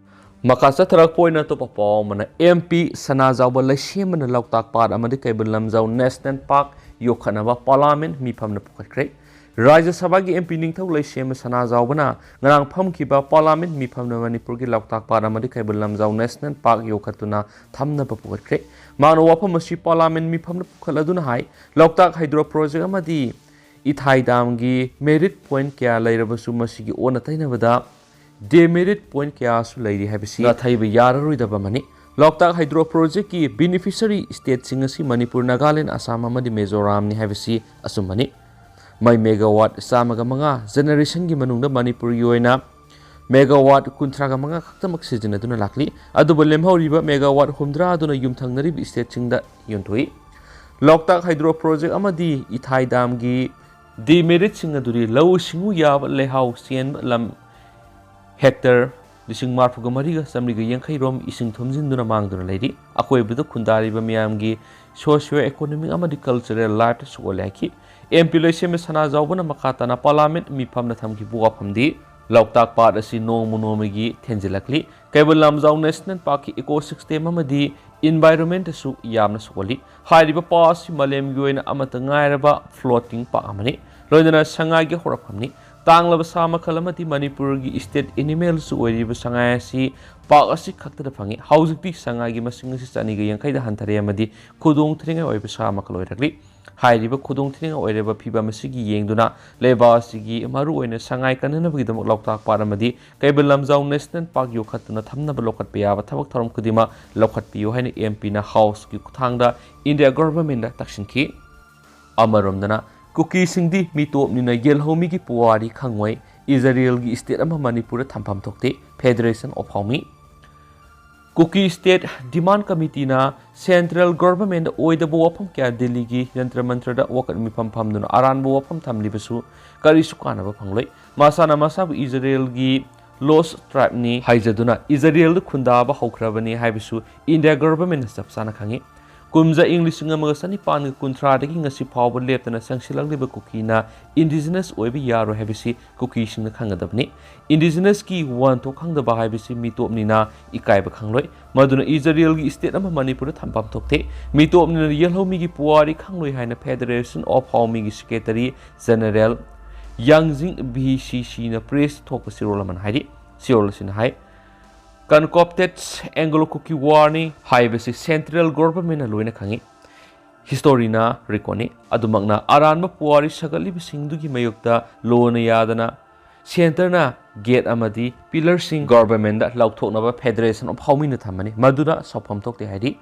ꯃꯈꯥ ꯆꯠꯊꯔꯛꯄ ꯑꯣꯏꯅ ꯑꯇꯣꯞꯄ ꯄꯥꯎ ꯑꯃꯅ, M P ꯁꯅꯥꯖꯥꯎꯕ ꯂꯩꯁꯦꯝꯕꯅ ꯂꯣꯛꯇꯥꯛ ꯄꯥꯠ ꯑꯃꯗꯤ Keibul Lamjao National Park ꯌꯣꯛꯈꯠꯅꯕ Parliament ꯃꯤꯐꯝꯅ ꯄꯨꯈꯠꯈ꯭ꯔꯦ꯫ ꯔꯥꯖ꯭ꯌ ꯁꯚꯥꯒꯤ M P ꯅꯤꯡꯊꯧ ꯂꯩꯁꯦꯝꯕ ꯁꯅꯥꯖꯥꯎꯕꯅ ꯉꯔꯥꯡ ꯐꯝꯈꯤꯕ Parliament ꯃꯤꯐꯝꯗ ꯃꯅꯤꯄꯨꯔꯒꯤ ꯂꯣꯛꯇꯥꯛ ꯄꯥꯠ ꯑꯃꯗꯤ ꯀꯩꯕꯨꯜ ꯂꯝꯖꯥꯎ National Park ꯌꯣꯛꯈꯠꯇꯨꯅ ꯊꯝꯅꯕ ꯄꯨꯈꯠꯈ꯭ꯔꯦ꯫ ꯃꯍꯥꯛꯅ ꯋꯥꯐꯝ ꯑꯁꯤ Parliament ꯃꯤꯐꯝꯗ ꯄꯨꯈꯠꯂꯗꯨꯅ ꯍꯥꯏ, ꯂꯣꯛꯇꯥꯛ hydro project ꯑꯃꯗꯤ ꯏꯊꯥꯏ dam ꯒꯤ merit point ꯀꯌꯥ ꯂꯩꯔꯕꯁꯨ ꯃꯁꯤꯒꯤ ꯑꯣꯟꯅ ꯇꯩꯅꯕꯗ demerit point ꯀꯌꯥꯁꯨ ꯂꯩꯔꯤ ꯍꯥꯏꯕꯁꯤ ꯅꯥꯊꯩꯕ ꯌꯥꯔꯔꯣꯏꯗꯕ ꯑꯃꯅꯤ꯫ ꯂꯣꯛꯇꯥꯛ hydro project ꯀꯤ beneficiary state ꯁꯤꯡ ꯑꯁꯤ ꯃꯅꯤꯄꯨꯔ, ꯅꯥꯒꯥꯂꯦꯟ, ꯑꯁꯥꯝ ꯑꯃꯗꯤ ꯃꯤꯖꯣꯔꯥꯝꯅꯤ ꯍꯥꯏꯕꯁꯤ ꯑꯆꯨꯝꯕꯅꯤ꯫ ꯃꯩ megawatt ꯆꯥꯝꯃꯒ ꯃꯉꯥ generation ꯒꯤ ꯃꯅꯨꯡꯗ ꯃꯅꯤꯄꯨꯔꯒꯤ ꯑꯣꯏꯅ megawatt ꯀꯨꯟꯊ꯭ꯔꯥꯒ ꯃꯉꯥ ꯈꯛꯇꯃꯛ ꯁꯤꯖꯤꯟꯅꯗꯨꯅ ꯂꯥꯛꯂꯤ꯫ ꯑꯗꯨꯕꯨ ꯂꯦꯝꯍꯧꯔꯤꯕ megawatt ꯍꯨꯝꯗ꯭ꯔꯥ ꯑꯗꯨꯅ ꯌꯨꯝꯊꯪꯅꯔꯤꯕ state ꯁꯤꯡꯗ ꯌꯣꯟꯊꯣꯛꯏ꯫ ꯂꯣꯛꯇꯥꯛ hydro project ꯑꯃꯗꯤ ꯏꯊꯥꯏ dam ꯒꯤ demerit ꯁꯤꯡ ꯑꯗꯨꯗꯤ ꯂꯧꯎ ꯁꯤꯡꯎ ꯌꯥꯕ ꯂꯩꯍꯥꯎ ꯆꯦꯟꯕ ꯂꯝ hectare ꯂꯤꯁꯤꯡ ꯃꯔꯤꯐꯨꯒ ꯃꯔꯤꯒ ꯆꯥꯃꯔꯤꯒ ꯌꯥꯡꯈꯩ ꯔꯣꯝ ꯏꯁꯤꯡ ꯊꯨꯝꯖꯤꯟꯗꯨꯅ ꯃꯥꯡꯗꯨꯅ ꯂꯩꯔꯤ꯫ ꯑꯀꯣꯏꯕꯗ ꯈꯨꯟꯗꯥꯔꯤꯕ ꯃꯤꯌꯥꯝꯒꯤ socio economic ꯑꯃꯗꯤ cultural life ꯁꯣꯛꯍꯜꯂꯦ ꯍꯥꯏꯈꯤ꯫ M P ꯂꯩꯁꯦꯝꯕ ꯁꯅꯥꯖꯥꯎꯕꯅ ꯃꯈꯥ ꯇꯥꯅ Parliament ꯃꯤꯐꯝꯗ ꯊꯝꯈꯤꯕ ꯋꯥꯐꯝꯗꯤ, ꯂꯣꯛꯇꯥꯛ ꯄꯥꯠ ꯑꯁꯤ ꯅꯣꯡꯃ ꯅꯣꯡꯃꯒꯤ ꯊꯦꯟꯖꯤꯜꯂꯛꯂꯤ꯫ ꯀꯩꯕꯨꯜ ꯂꯝꯖꯥꯎ National Park ꯀꯤ ecosystem ꯑꯃꯗꯤ environment ꯁꯨ ꯌꯥꯝꯅ ꯁꯣꯛꯍꯜꯂꯤ꯫ ꯍꯥꯏꯔꯤꯕ ꯄꯥꯠ ꯑꯁꯤ ꯃꯥꯂꯦꯝꯒꯤ ꯑꯣꯏꯅ ꯑꯃꯠꯇ ꯉꯥꯏꯔꯕ floating park ꯑꯃꯅꯤ꯫ ꯂꯣꯏꯅꯅ ꯁꯉꯥꯏꯒꯤ ꯍꯧꯔꯛꯐꯝꯅꯤ꯫ ꯇꯥꯡꯂꯕ ꯁꯥ ꯃꯈꯜ ꯑꯃꯗꯤ ꯃꯅꯤꯄꯨꯔꯒꯤ state animalꯁꯨ ꯑꯣꯏꯔꯤꯕ ꯁꯉꯥꯏ ꯑꯁꯤ ꯄꯥꯛ ꯑꯁꯤ ꯈꯛꯇꯗ ꯐꯪꯉꯤ꯫ ꯍꯧꯖꯤꯛꯇꯤ ꯁꯉꯥꯏꯒꯤ ꯃꯁꯤꯡ ꯑꯁꯤ ꯆꯅꯤꯒ ꯌꯥꯡꯈꯩꯗ ꯍꯟꯊꯔꯦ ꯑꯃꯗꯤ ꯈꯨꯗꯣꯡ ꯊꯤꯅꯤꯡꯉꯥꯏ ꯑꯣꯏꯕ ꯁꯥ ꯃꯈꯜ ꯑꯣꯏꯔꯛꯂꯤ꯫ ꯍꯥꯏꯔꯤꯕ ꯈꯨꯗꯣꯡ ꯊꯤꯅꯤꯡꯉꯥꯏ ꯑꯣꯏꯔꯕ ꯐꯤꯕꯝ ꯑꯁꯤꯒꯤ ꯌꯦꯡꯗꯨꯅ ꯂꯩꯕꯥꯛ ꯑꯁꯤꯒꯤ ꯃꯔꯨꯑꯣꯏꯅ ꯁꯉꯥꯏ ꯀꯟꯅꯅꯕꯒꯤꯗꯃꯛ ꯂꯣꯛꯇꯥꯛ ꯄꯥꯠ ꯑꯃꯗꯤ ꯀꯩꯕꯨꯜ ꯂꯝꯖꯥꯎ National Park ꯌꯣꯛꯈꯠꯇꯨꯅ ꯊꯝꯅꯕ ꯂꯧꯈꯠꯄ ꯌꯥꯕ ꯊꯕꯛ ꯊꯧꯔꯝ ꯈꯨꯗꯤꯡꯃꯛ ꯂꯧꯈꯠꯄꯤꯌꯨ ꯍꯥꯏꯅ MPꯅ Houseꯀꯤ ꯈꯨꯠꯊꯥꯡꯗ India Governmentꯗ ꯇꯛꯁꯤꯟꯈꯤ꯫ ꯑꯃꯔꯣꯝꯗꯅ ꯀꯨꯀꯤꯁꯤꯡꯗꯤ ꯃꯤꯇꯣꯞꯅꯤꯅ ꯌꯦꯜꯍꯧꯃꯤꯒꯤ ꯄꯨꯋꯥꯔꯤ ꯈꯪꯉꯣꯏ꯫ ꯏꯖꯔꯦꯜꯒꯤ state ꯑꯃ ꯃꯅꯤꯄꯨꯔꯗ ꯊꯝꯐꯝ ꯊꯣꯛꯇꯦ꯫ Federation of Haumi꯫ Kuki state demand committeeꯅ central governmentꯗ ꯑꯣꯏꯗꯕ ꯋꯥꯐꯝ ꯀꯌꯥ ꯗꯤꯜꯂꯤꯒꯤ ꯖꯟꯇ꯭ꯔ ꯃꯟꯇ꯭ꯔꯗ ꯋꯥꯀꯠ ꯃꯤꯐꯝ ꯐꯝꯗꯨꯅ ꯑꯔꯥꯟꯕ ꯋꯥꯐꯝ ꯊꯝꯂꯤꯕꯁꯨ ꯀꯔꯤꯁꯨ ꯀꯥꯟꯅꯕ ꯐꯪꯂꯣꯏ꯫ ꯃꯁꯥꯅ ꯃꯁꯥꯕꯨ ꯏꯖꯔꯦꯜꯒꯤ lost tribeꯅꯤ ꯍꯥꯏꯖꯗꯨꯅ ꯏꯖꯔꯦꯜꯗ ꯈꯨꯟꯗꯥꯕ ꯍꯧꯈ꯭ꯔꯕꯅꯤ ꯍꯥꯏꯕꯁꯨ India Governmentꯅ ꯆꯞ ꯆꯥꯅ ꯈꯪꯏ꯫ ꯀꯨꯝꯖꯥ ꯏꯪ ꯂꯤꯁꯤꯡ ꯑꯃꯒ ꯆꯅꯤꯄꯥꯟꯒ ꯀꯨꯟꯊ꯭ꯔꯥꯗꯒꯤ ꯉꯁꯤ ꯐꯥꯎꯕ ꯂꯦꯞꯇꯅ ꯆꯪꯁꯤꯜꯂꯛꯂꯤꯕ ꯀꯨꯀꯤꯅ indigenous ꯑꯣꯏꯕ ꯌꯥꯔꯣꯏ ꯍꯥꯏꯕꯁꯤ ꯀꯨꯀꯤꯁꯤꯡꯅ ꯈꯪꯒꯗꯕꯅꯤ꯫ Indigenousꯀꯤ ꯋꯥꯍꯟꯊꯣꯛ ꯈꯪꯗꯕ ꯍꯥꯏꯕꯁꯤ ꯃꯤꯇꯣꯞꯅꯤꯅ ꯏꯀꯥꯏꯕ ꯈꯪꯂꯣꯏ꯫ ꯃꯗꯨꯅ ꯏꯖꯔꯦꯜꯒꯤ state ꯑꯃ ꯃꯅꯤꯄꯨꯔꯗ ꯊꯝꯐꯝ ꯊꯣꯛꯇꯦ꯫ ꯃꯤꯇꯣꯞꯅꯤꯅ ꯌꯦꯜꯍꯧꯃꯤꯒꯤ ꯄꯨꯋꯥꯔꯤ ꯈꯪꯂꯣꯏ ꯍꯥꯏꯅ Federation of Houmiꯒꯤ Secretary General Yangjing V C ꯁꯤꯅ press ꯊꯣꯛꯄ ꯆꯦꯔꯣꯜ ꯑꯃꯅ ꯍꯥꯏꯔꯤ꯫ ꯆꯦꯔꯣꯜ ꯑꯁꯤꯅ ꯍꯥꯏ, Concocted Anglo-Kuki Warꯅꯤ ꯍꯥꯏꯕꯁꯤ central governmentꯅ ꯂꯣꯏꯅ ꯈꯪꯏ꯫ Historyꯅ recordꯅꯤ꯫ ꯑꯗꯨꯃꯛꯅ ꯑꯔꯥꯟꯕ ꯄꯨꯋꯥꯔꯤ ꯁꯥꯒꯠꯂꯤꯕꯁꯤꯡꯗꯨꯒꯤ ꯃꯥꯌꯣꯛꯇ ꯂꯣꯅ ꯌꯥꯗꯅ centreꯅ gate ꯑꯃꯗꯤ pillarꯁꯤꯡ governmentꯗ ꯂꯧꯊꯣꯛꯅꯕ Federation of Houmiꯅ ꯊꯝꯕꯅꯤ꯫ ꯃꯗꯨꯗ ꯁꯥꯎꯐꯝ ꯊꯣꯛꯇꯦ ꯍꯥꯏꯔꯤ꯫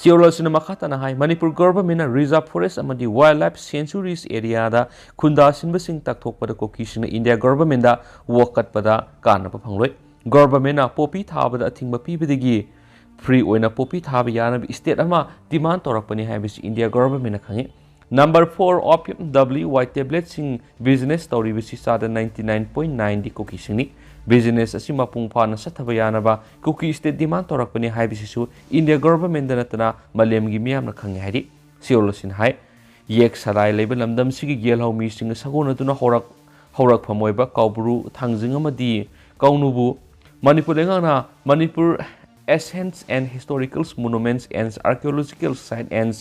ꯆꯦꯔꯣꯜ ꯑꯁꯤꯅ ꯃꯈꯥ ꯇꯥꯅ ꯍꯥꯏ, ꯃꯅꯤꯄꯨꯔ governmentꯅ reserve forest ꯑꯃꯗꯤ wildlife sanctuaries areaꯗ ꯈꯨꯟꯗꯥꯁꯤꯟꯕꯁꯤꯡ ꯇꯛꯊꯣꯛꯄꯗ ꯀꯨꯀꯤꯁꯤꯡꯅ India governmentꯗ ꯋꯥꯀꯠꯄꯗ ꯀꯥꯟꯅꯕ ꯐꯪꯂꯣꯏ꯫ Governmentꯅ poppy ꯊꯥꯕꯗ ꯑꯊꯤꯡꯕ ꯄꯤꯕꯗꯒꯤ free ꯑꯣꯏꯅ poppy ꯊꯥꯕ ꯌꯥꯅꯕ state ꯑꯃ demand ꯇꯧꯔꯛꯄꯅꯤ ꯍꯥꯏꯕꯁꯤ India governmentꯅ ꯈꯪꯏ꯫ Number four, opium W Y tabletꯁꯤꯡ business ꯇꯧꯔꯤꯕꯁꯤ ꯆꯥꯗ ninety nine point nine ꯗꯤ ꯀꯨꯀꯤꯁꯤꯡꯅꯤ꯫ Business ꯑꯁꯤ ꯃꯄꯨꯡ ꯐꯥꯅ ꯆꯠꯊꯕ ꯌꯥꯅꯕ ꯀꯨꯀꯤ state demand ꯇꯧꯔꯛꯄꯅꯤ ꯍꯥꯏꯕꯁꯤꯁꯨ India governmentꯗ ꯅꯠꯇꯅ ꯃꯥꯂꯦꯝꯒꯤ ꯃꯤꯌꯥꯝꯅ ꯈꯪꯉꯤ ꯍꯥꯏꯔꯤ꯫ ꯆꯦꯔꯣꯜ ꯑꯁꯤꯅ ꯍꯥꯏ, ꯌꯦꯛ ꯁꯂꯥꯏ ꯂꯩꯕ ꯂꯝꯗꯝꯁꯤꯒꯤ ꯌꯦꯜꯍꯧꯃꯤꯁꯤꯡꯒ ꯁꯥꯒꯣꯟꯅꯗꯨꯅ ꯍꯧꯔꯛ-, ꯍꯧꯔꯛꯐꯝ ꯑꯣꯏꯕ ꯀꯥꯎꯕ꯭ꯔꯨ, ꯊꯥꯡꯖꯤꯡ ꯑꯃꯗꯤ ꯀꯧꯅꯨꯕꯨ ꯃꯅꯤꯄꯨꯔ ꯂꯩꯉꯥꯛꯅ Manipur Ancient and Historical Monuments and Archaeological Site and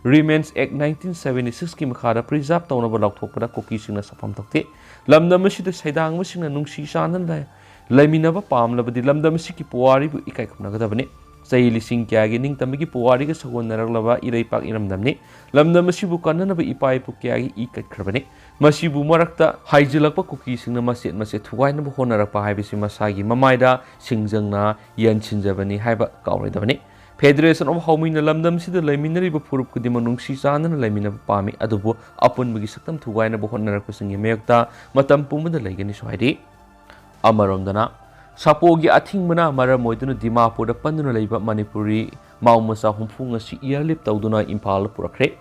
Remains Act nineteen seventy sixꯀꯤ ꯃꯈꯥꯗ preserve ꯇꯧꯅꯕ ꯂꯥꯎꯊꯣꯛꯄꯗ ꯀꯨꯀꯤꯁꯤꯡꯅ ꯁꯥꯐꯝ ꯊꯣꯛꯇꯦ꯫ ꯂꯝꯗꯝ ꯑꯁꯤꯗ ꯁꯩꯗꯥꯡꯕꯁꯤꯡꯅ ꯅꯨꯡꯁꯤ ꯆꯥꯟꯅꯅ ꯂꯩ-, ꯂꯩꯃꯤꯟꯅꯕ ꯄꯥꯝꯂꯕꯗꯤ ꯂꯝꯗꯝ ꯑꯁꯤꯒꯤ ꯄꯨꯋꯥꯔꯤꯕꯨ ꯏꯀꯥꯏ ꯈꯨꯝꯅꯒꯗꯕꯅꯤ꯫ ꯆꯍꯤ ꯂꯤꯁꯤꯡ ꯀꯌꯥꯒꯤ ꯅꯤꯡꯇꯝꯕꯒꯤ ꯄꯨꯋꯥꯔꯤꯒ ꯁꯥꯒꯣꯟꯅꯔꯛꯂꯕ ꯏꯔꯩꯄꯥꯛ ꯏꯔꯝꯗꯝꯅꯤ꯫ ꯂꯝꯗꯝ ꯑꯁꯤꯕꯨ ꯀꯟꯅꯅꯕ ꯏꯄꯥ ꯏꯄꯨ ꯀꯌꯥꯒꯤ ꯏ ꯀꯠꯈ꯭ꯔꯕꯅꯤ꯫ ꯃꯁꯤꯕꯨ ꯃꯔꯛꯇ ꯍꯥꯏꯖꯤꯜꯂꯛꯄ ꯀꯨꯀꯤꯁꯤꯡꯅ ꯃꯆꯦꯠ ꯃꯆꯦꯠ ꯊꯨꯒꯥꯏꯅꯕ ꯍꯣꯠꯅꯔꯛꯄ ꯍꯥꯏꯕꯁꯤ ꯃꯁꯥꯒꯤ ꯃꯃꯥꯏꯗ ꯁꯤꯡꯖꯪꯅ ꯌꯦꯟꯁꯤꯟꯖꯕꯅꯤ ꯍꯥꯏꯕ ꯀꯥꯎꯔꯣꯏꯗꯕꯅꯤ꯫ Federation of ꯍꯥꯎꯃꯤꯅ ꯂꯝꯗꯝꯁꯤꯗ ꯂꯩꯃꯤꯟꯅꯔꯤꯕ ꯐꯨꯔꯨꯞ ꯈꯨꯗꯤꯡꯃꯛ ꯅꯨꯡꯁꯤ ꯆꯥꯟꯅꯅ ꯂꯩꯃꯤꯟꯅꯕ ꯄꯥꯝꯃꯤ, ꯑꯗꯨꯕꯨ ꯑꯄꯨꯟꯕꯒꯤ ꯁꯛꯇꯝ ꯊꯨꯒꯥꯏꯅꯕ ꯍꯣꯠꯅꯔꯛꯄꯁꯤꯡꯒꯤ ꯃꯥꯌꯣꯛꯇ ꯃꯇꯝ ꯄꯨꯝꯕꯗ ꯂꯩꯒꯅꯤꯁꯨ ꯍꯥꯏꯔꯤ꯫ ꯑꯃꯔꯣꯝꯗꯅ, ꯁꯥꯄꯣꯒꯤ ꯑꯊꯤꯡꯕꯅ ꯃꯔꯝ ꯑꯣꯏꯗꯨꯅ ꯗꯤꯃꯥꯄꯨꯔꯗ ꯄꯟꯗꯨꯅ ꯂꯩꯕ ꯃꯅꯤꯄꯨꯔꯤ ꯃꯥꯎ ꯃꯆꯥ ꯍꯨꯝꯐꯨ ꯉꯁꯤ airlift ꯇꯧꯗꯨꯅ ꯏꯝꯐꯥꯜ ꯄꯨꯔꯛꯈ꯭ꯔꯦ꯫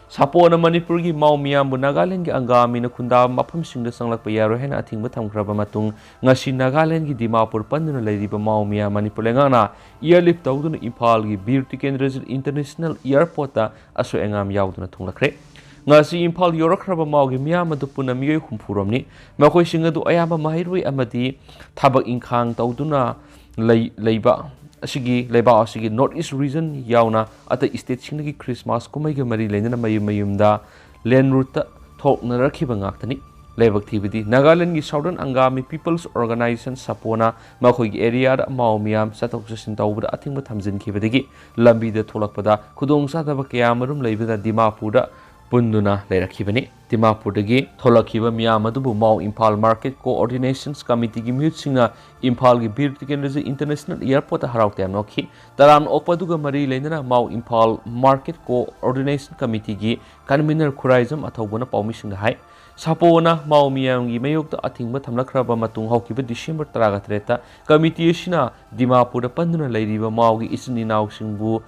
ꯁꯥꯄꯣꯅ ꯃꯅꯤꯄꯨꯔꯒꯤ ꯃꯥꯎ ꯃꯤꯌꯥꯝꯕꯨ ꯅꯥꯒꯥꯂꯦꯟꯗꯒꯤ ꯑꯪꯒꯥꯃꯤꯅ ꯈꯨꯟꯗꯥꯕ ꯃꯐꯝꯁꯤꯡꯗ ꯆꯪꯂꯛꯄ ꯌꯥꯔꯣꯏ ꯍꯥꯏꯅ ꯑꯊꯤꯡꯕ ꯊꯝꯈ꯭ꯔꯕ ꯃꯇꯨꯡ, ꯉꯁꯤ ꯅꯥꯒꯥꯂꯦꯟꯗꯒꯤ ꯗꯤꯃꯥꯄꯨꯔ ꯄꯟꯗꯨꯅ ꯂꯩꯔꯤꯕ ꯃꯥꯎ ꯃꯤꯌꯥꯝ ꯃꯅꯤꯄꯨꯔ ꯂꯩꯉꯥꯛꯅ airlift ꯇꯧꯗꯨꯅ ꯏꯝꯐꯥꯜꯒꯤ ꯕꯤꯔ ꯇꯤꯀꯦꯟꯗ꯭ꯔꯖꯤꯠ International Airportꯇ ꯑꯁꯣꯏ ꯑꯉꯥꯝ ꯌꯥꯎꯗꯅ ꯊꯨꯡꯂꯈ꯭ꯔꯦ꯫ ꯉꯁꯤ ꯏꯝꯐꯥꯜ ꯌꯧꯔꯛꯈ꯭ꯔꯕ ꯃꯥꯎꯒꯤ ꯃꯤꯌꯥꯝ ꯑꯗꯨ ꯄꯨꯟꯅ ꯃꯤꯑꯣꯏ ꯍꯨꯝꯐꯨ ꯔꯣꯝꯅꯤ꯫ ꯃꯈꯣꯏꯁꯤꯡ ꯑꯗꯨ ꯑꯌꯥꯝꯕ ꯃꯍꯩꯔꯣꯏ ꯑꯃꯗꯤ ꯊꯕꯛ ꯏꯪꯈꯥꯡ ꯇꯧꯗꯨꯅ ꯂꯩ-, ꯂꯩꯕ ꯑꯁꯤꯒꯤ, ꯂꯩꯕꯥꯛ ꯑꯁꯤꯒꯤ North East Region ꯌꯥꯎꯅ ꯑꯇꯩ stateꯁꯤꯡꯗꯒꯤ Christmas ꯀꯨꯝꯍꯩꯒ ꯃꯔꯤ ꯂꯩꯅꯅ ꯃꯌꯨꯝ ꯃꯌꯨꯝꯗ land routeꯇ ꯊꯣꯛꯅꯔꯛꯈꯤꯕ ꯉꯥꯛꯇꯅꯤ꯫ ꯂꯥꯏꯕꯛ ꯊꯤꯕꯗꯤ ꯅꯥꯒꯥꯂꯦꯟꯗꯒꯤ Southern Angami People's Organisation ꯁꯥꯄꯣꯅ ꯃꯈꯣꯏꯒꯤ areaꯗ ꯃꯥꯎ ꯃꯤꯌꯥꯝ ꯆꯠꯊꯣꯛ ꯆꯠꯁꯤꯟ ꯇꯧꯕꯗ ꯑꯊꯤꯡꯕ ꯊꯝꯖꯤꯟꯈꯤꯕꯗꯒꯤ ꯂꯝꯕꯤꯗ ꯊꯣꯛꯂꯛꯄꯗ ꯈꯨꯗꯣꯡꯆꯥꯗꯕ ꯀꯌꯥ ꯑꯃꯔꯣꯝ ꯂꯩꯕꯅ ꯗꯤꯃꯥꯄꯨꯔꯗ ꯄꯨꯟꯗꯨꯅ ꯂꯩꯔꯛꯈꯤꯕꯅꯤ꯫ ꯗꯤꯃꯥꯄꯨꯔꯗꯒꯤ ꯊꯣꯛꯂꯛꯈꯤꯕ ꯃꯤꯌꯥꯝ ꯑꯗꯨꯕꯨ ꯃꯥꯎ ꯏꯝꯐꯥꯜ Market Coordination Committeeꯒꯤ ꯃꯤꯍꯨꯠꯁꯤꯡꯅ ꯏꯝꯐꯥꯜꯒꯤ ꯕꯤꯔ ꯇꯤꯀꯦꯟꯗ꯭ꯔꯖꯤꯠ International Airportꯇ ꯍꯔꯥꯎ ꯇꯌꯥꯝꯅ ꯑꯣꯛꯈꯤ꯫ ꯇꯔꯥꯝꯅ ꯑꯣꯛꯄ ꯑꯗꯨꯒ ꯃꯔꯤ ꯂꯩꯅꯅ ꯃꯥꯎ Imphal Market Coordination Committeeꯒꯤ convener Khuraijam ꯑꯊꯧꯕꯅ ꯄꯥꯎꯃꯤꯁꯤꯡꯗ ꯍꯥꯏ, ꯁꯥꯄꯣꯅ ꯃꯥꯎ ꯃꯤꯌꯥꯝꯒꯤ ꯃꯥꯌꯣꯛꯇ ꯑꯊꯤꯡꯕ ꯊꯝꯂꯛꯈ꯭ꯔꯕ ꯃꯇꯨꯡ ꯍꯧꯈꯤꯕ December ꯇꯔꯥꯒ ꯇꯔꯦꯠꯇ committee ꯑꯁꯤꯅ ꯗꯤꯃꯥꯄꯨꯔꯗ ꯄꯟꯗꯨꯅ ꯂꯩꯔꯤꯕ ꯃꯥꯎꯒꯤ ꯏꯆꯤꯟ ꯏꯅꯥꯎꯁꯤꯡꯕꯨ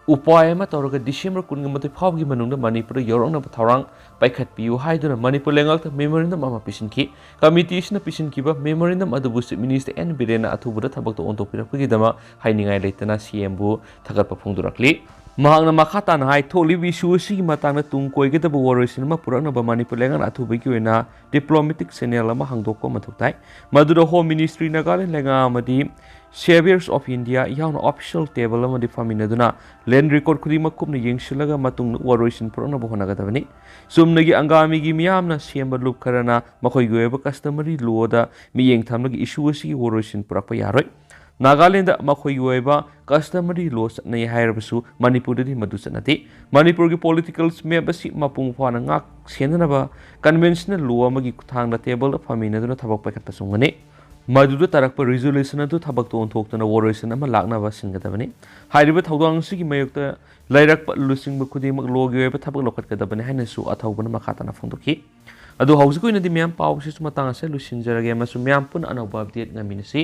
ꯎꯄꯥꯏ ꯑꯃ ꯇꯧꯔꯒ December ꯀꯨꯟꯒ ꯃꯥꯊꯣꯏ ꯐꯥꯎꯕꯒꯤ ꯃꯅꯨꯡꯗ ꯃꯅꯤꯄꯨꯔꯗ ꯌꯧꯔꯛꯅꯕ ꯊꯧꯔꯥꯡ ꯄꯥꯏꯈꯠꯄꯤꯌꯨ ꯍꯥꯏꯗꯨꯅ ꯃꯅꯤꯄꯨꯔ ꯂꯩꯉꯥꯛꯇ memorandum ꯑꯃ ꯄꯤꯁꯤꯟꯈꯤ꯫ Committee ꯑꯁꯤꯅ ꯄꯤꯁꯤꯟꯈꯤꯕ memorandum ꯑꯗꯨꯕꯨ Chief Minister ꯑꯦꯟ ꯕꯤꯔꯦꯟꯅ ꯑꯊꯨꯕꯗ ꯊꯕꯛꯇ ꯑꯣꯟꯊꯣꯛꯄꯤꯔꯛꯄꯒꯤꯗꯃꯛ ꯍꯥꯏꯅꯤꯡꯉꯥꯏ ꯂꯩꯇꯅ CMꯕꯨ ꯊꯥꯒꯠꯄ ꯐꯣꯡꯗꯣꯔꯛꯂꯤ꯫ ꯃꯍꯥꯛꯅ ꯃꯈꯥ ꯇꯥꯅ ꯍꯥꯏ, ꯊꯣꯛꯂꯤꯕ issue ꯑꯁꯤꯒꯤ ꯃꯇꯥꯡꯗ ꯇꯨꯡ ꯀꯣꯏꯒꯗꯕ ꯋꯥꯔꯣꯏꯁꯤꯟ ꯑꯃ ꯄꯨꯔꯛꯅꯕ ꯃꯅꯤꯄꯨꯔ ꯂꯩꯉꯥꯛꯅ ꯑꯊꯨꯕꯒꯤ ꯑꯣꯏꯅ diplomatic channel ꯑꯃ ꯍꯥꯡꯗꯣꯛꯄ ꯃꯊꯧ ꯇꯥꯏ꯫ ꯃꯗꯨꯗ Home Ministry, ꯅꯥꯒꯥꯂꯦꯟ ꯂꯩꯉꯥꯛ ꯑꯃꯗꯤ Saviours of India ꯌꯥꯎꯅ official table ꯑꯃꯗ ꯐꯝꯃꯤꯟꯅꯗꯨꯅ land record ꯈꯨꯗꯤꯡꯃꯛ ꯀꯨꯞꯅ ꯌꯦꯡꯁꯤꯜꯂꯒ ꯃꯇꯨꯡꯗ ꯋꯥꯔꯣꯏꯁꯤꯟ ꯄꯨꯔꯛꯅꯕ ꯍꯣꯠꯅꯒꯗꯕꯅꯤ꯫ ꯆꯨꯝꯅꯒꯤ ꯑꯪꯒꯥꯃꯤꯒꯤ ꯃꯤꯌꯥꯝꯅ ꯁꯦꯝꯕ ꯂꯨꯞ ꯈꯔꯅ ꯃꯈꯣꯏꯒꯤ ꯑꯣꯏꯕ customary law ꯗ ꯃꯤꯠꯌꯦꯡ ꯊꯝꯂꯒ issue ꯑꯁꯤꯒꯤ ꯋꯥꯔꯣꯏꯁꯤꯟ ꯄꯨꯔꯛꯄ ꯌꯥꯔꯣꯏ꯫ ꯅꯥꯒꯥꯂꯦꯟꯗ ꯃꯈꯣꯏꯒꯤ ꯑꯣꯏꯕ customary law ꯆꯠꯅꯩ ꯍꯥꯏꯔꯕꯁꯨ ꯃꯅꯤꯄꯨꯔꯗꯗꯤ ꯃꯗꯨ ꯆꯠꯅꯗꯦ꯫ ꯃꯅꯤꯄꯨꯔꯒꯤ political map ꯑꯁꯤ ꯃꯄꯨꯡ ꯐꯥꯅ ꯉꯥꯛ ꯁꯦꯟꯅꯅꯕ conventional law ꯑꯃꯒꯤ ꯈꯨꯠꯊꯥꯡꯗ table ꯗ ꯐꯝꯃꯤꯟꯅꯗꯨꯅ ꯊꯕꯛ ꯄꯥꯏꯈꯠꯄ ꯆꯨꯝꯒꯅꯤ꯫ ꯃꯗꯨꯗ ꯇꯥꯔꯛꯄ resolution ꯑꯗꯨ ꯊꯕꯛꯇ ꯑꯣꯟꯊꯣꯛꯇꯨꯅ ꯋꯥꯔꯣꯏꯁꯤꯟ ꯑꯃ ꯂꯥꯛꯅꯕ ꯁꯤꯟꯒꯗꯕꯅꯤ꯫ ꯍꯥꯏꯔꯤꯕ ꯊꯧꯗꯥꯡ ꯑꯁꯤꯒꯤ ꯃꯥꯌꯣꯛꯇ ꯂꯩꯔꯛꯄ ꯂꯨꯆꯤꯡꯕ ꯈꯨꯗꯤꯡꯃꯛ law ꯒꯤ ꯑꯣꯏꯕ ꯊꯕꯛ ꯂꯧꯈꯠꯀꯗꯕꯅꯤ ꯍꯥꯏꯅꯁꯨ ꯑꯊꯧꯕꯅ ꯃꯈꯥ ꯇꯥꯅ ꯐꯣꯡꯗꯣꯛꯈꯤ꯫ ꯑꯗꯨ ꯍꯧꯖꯤꯛꯀꯤ ꯑꯣꯏꯅꯗꯤ ꯃꯌꯥꯝ ꯄꯥꯎꯁꯤꯁꯨ ꯃꯇꯥꯡ ꯑꯁꯤꯗ ꯂꯣꯏꯁꯤꯟꯖꯔꯒꯦ ꯑꯃꯁꯨꯡ ꯃꯌꯥꯝ ꯄꯨꯟꯅ ꯑꯅꯧꯕ update ꯉꯥꯏꯃꯤꯟꯅꯁꯤ꯫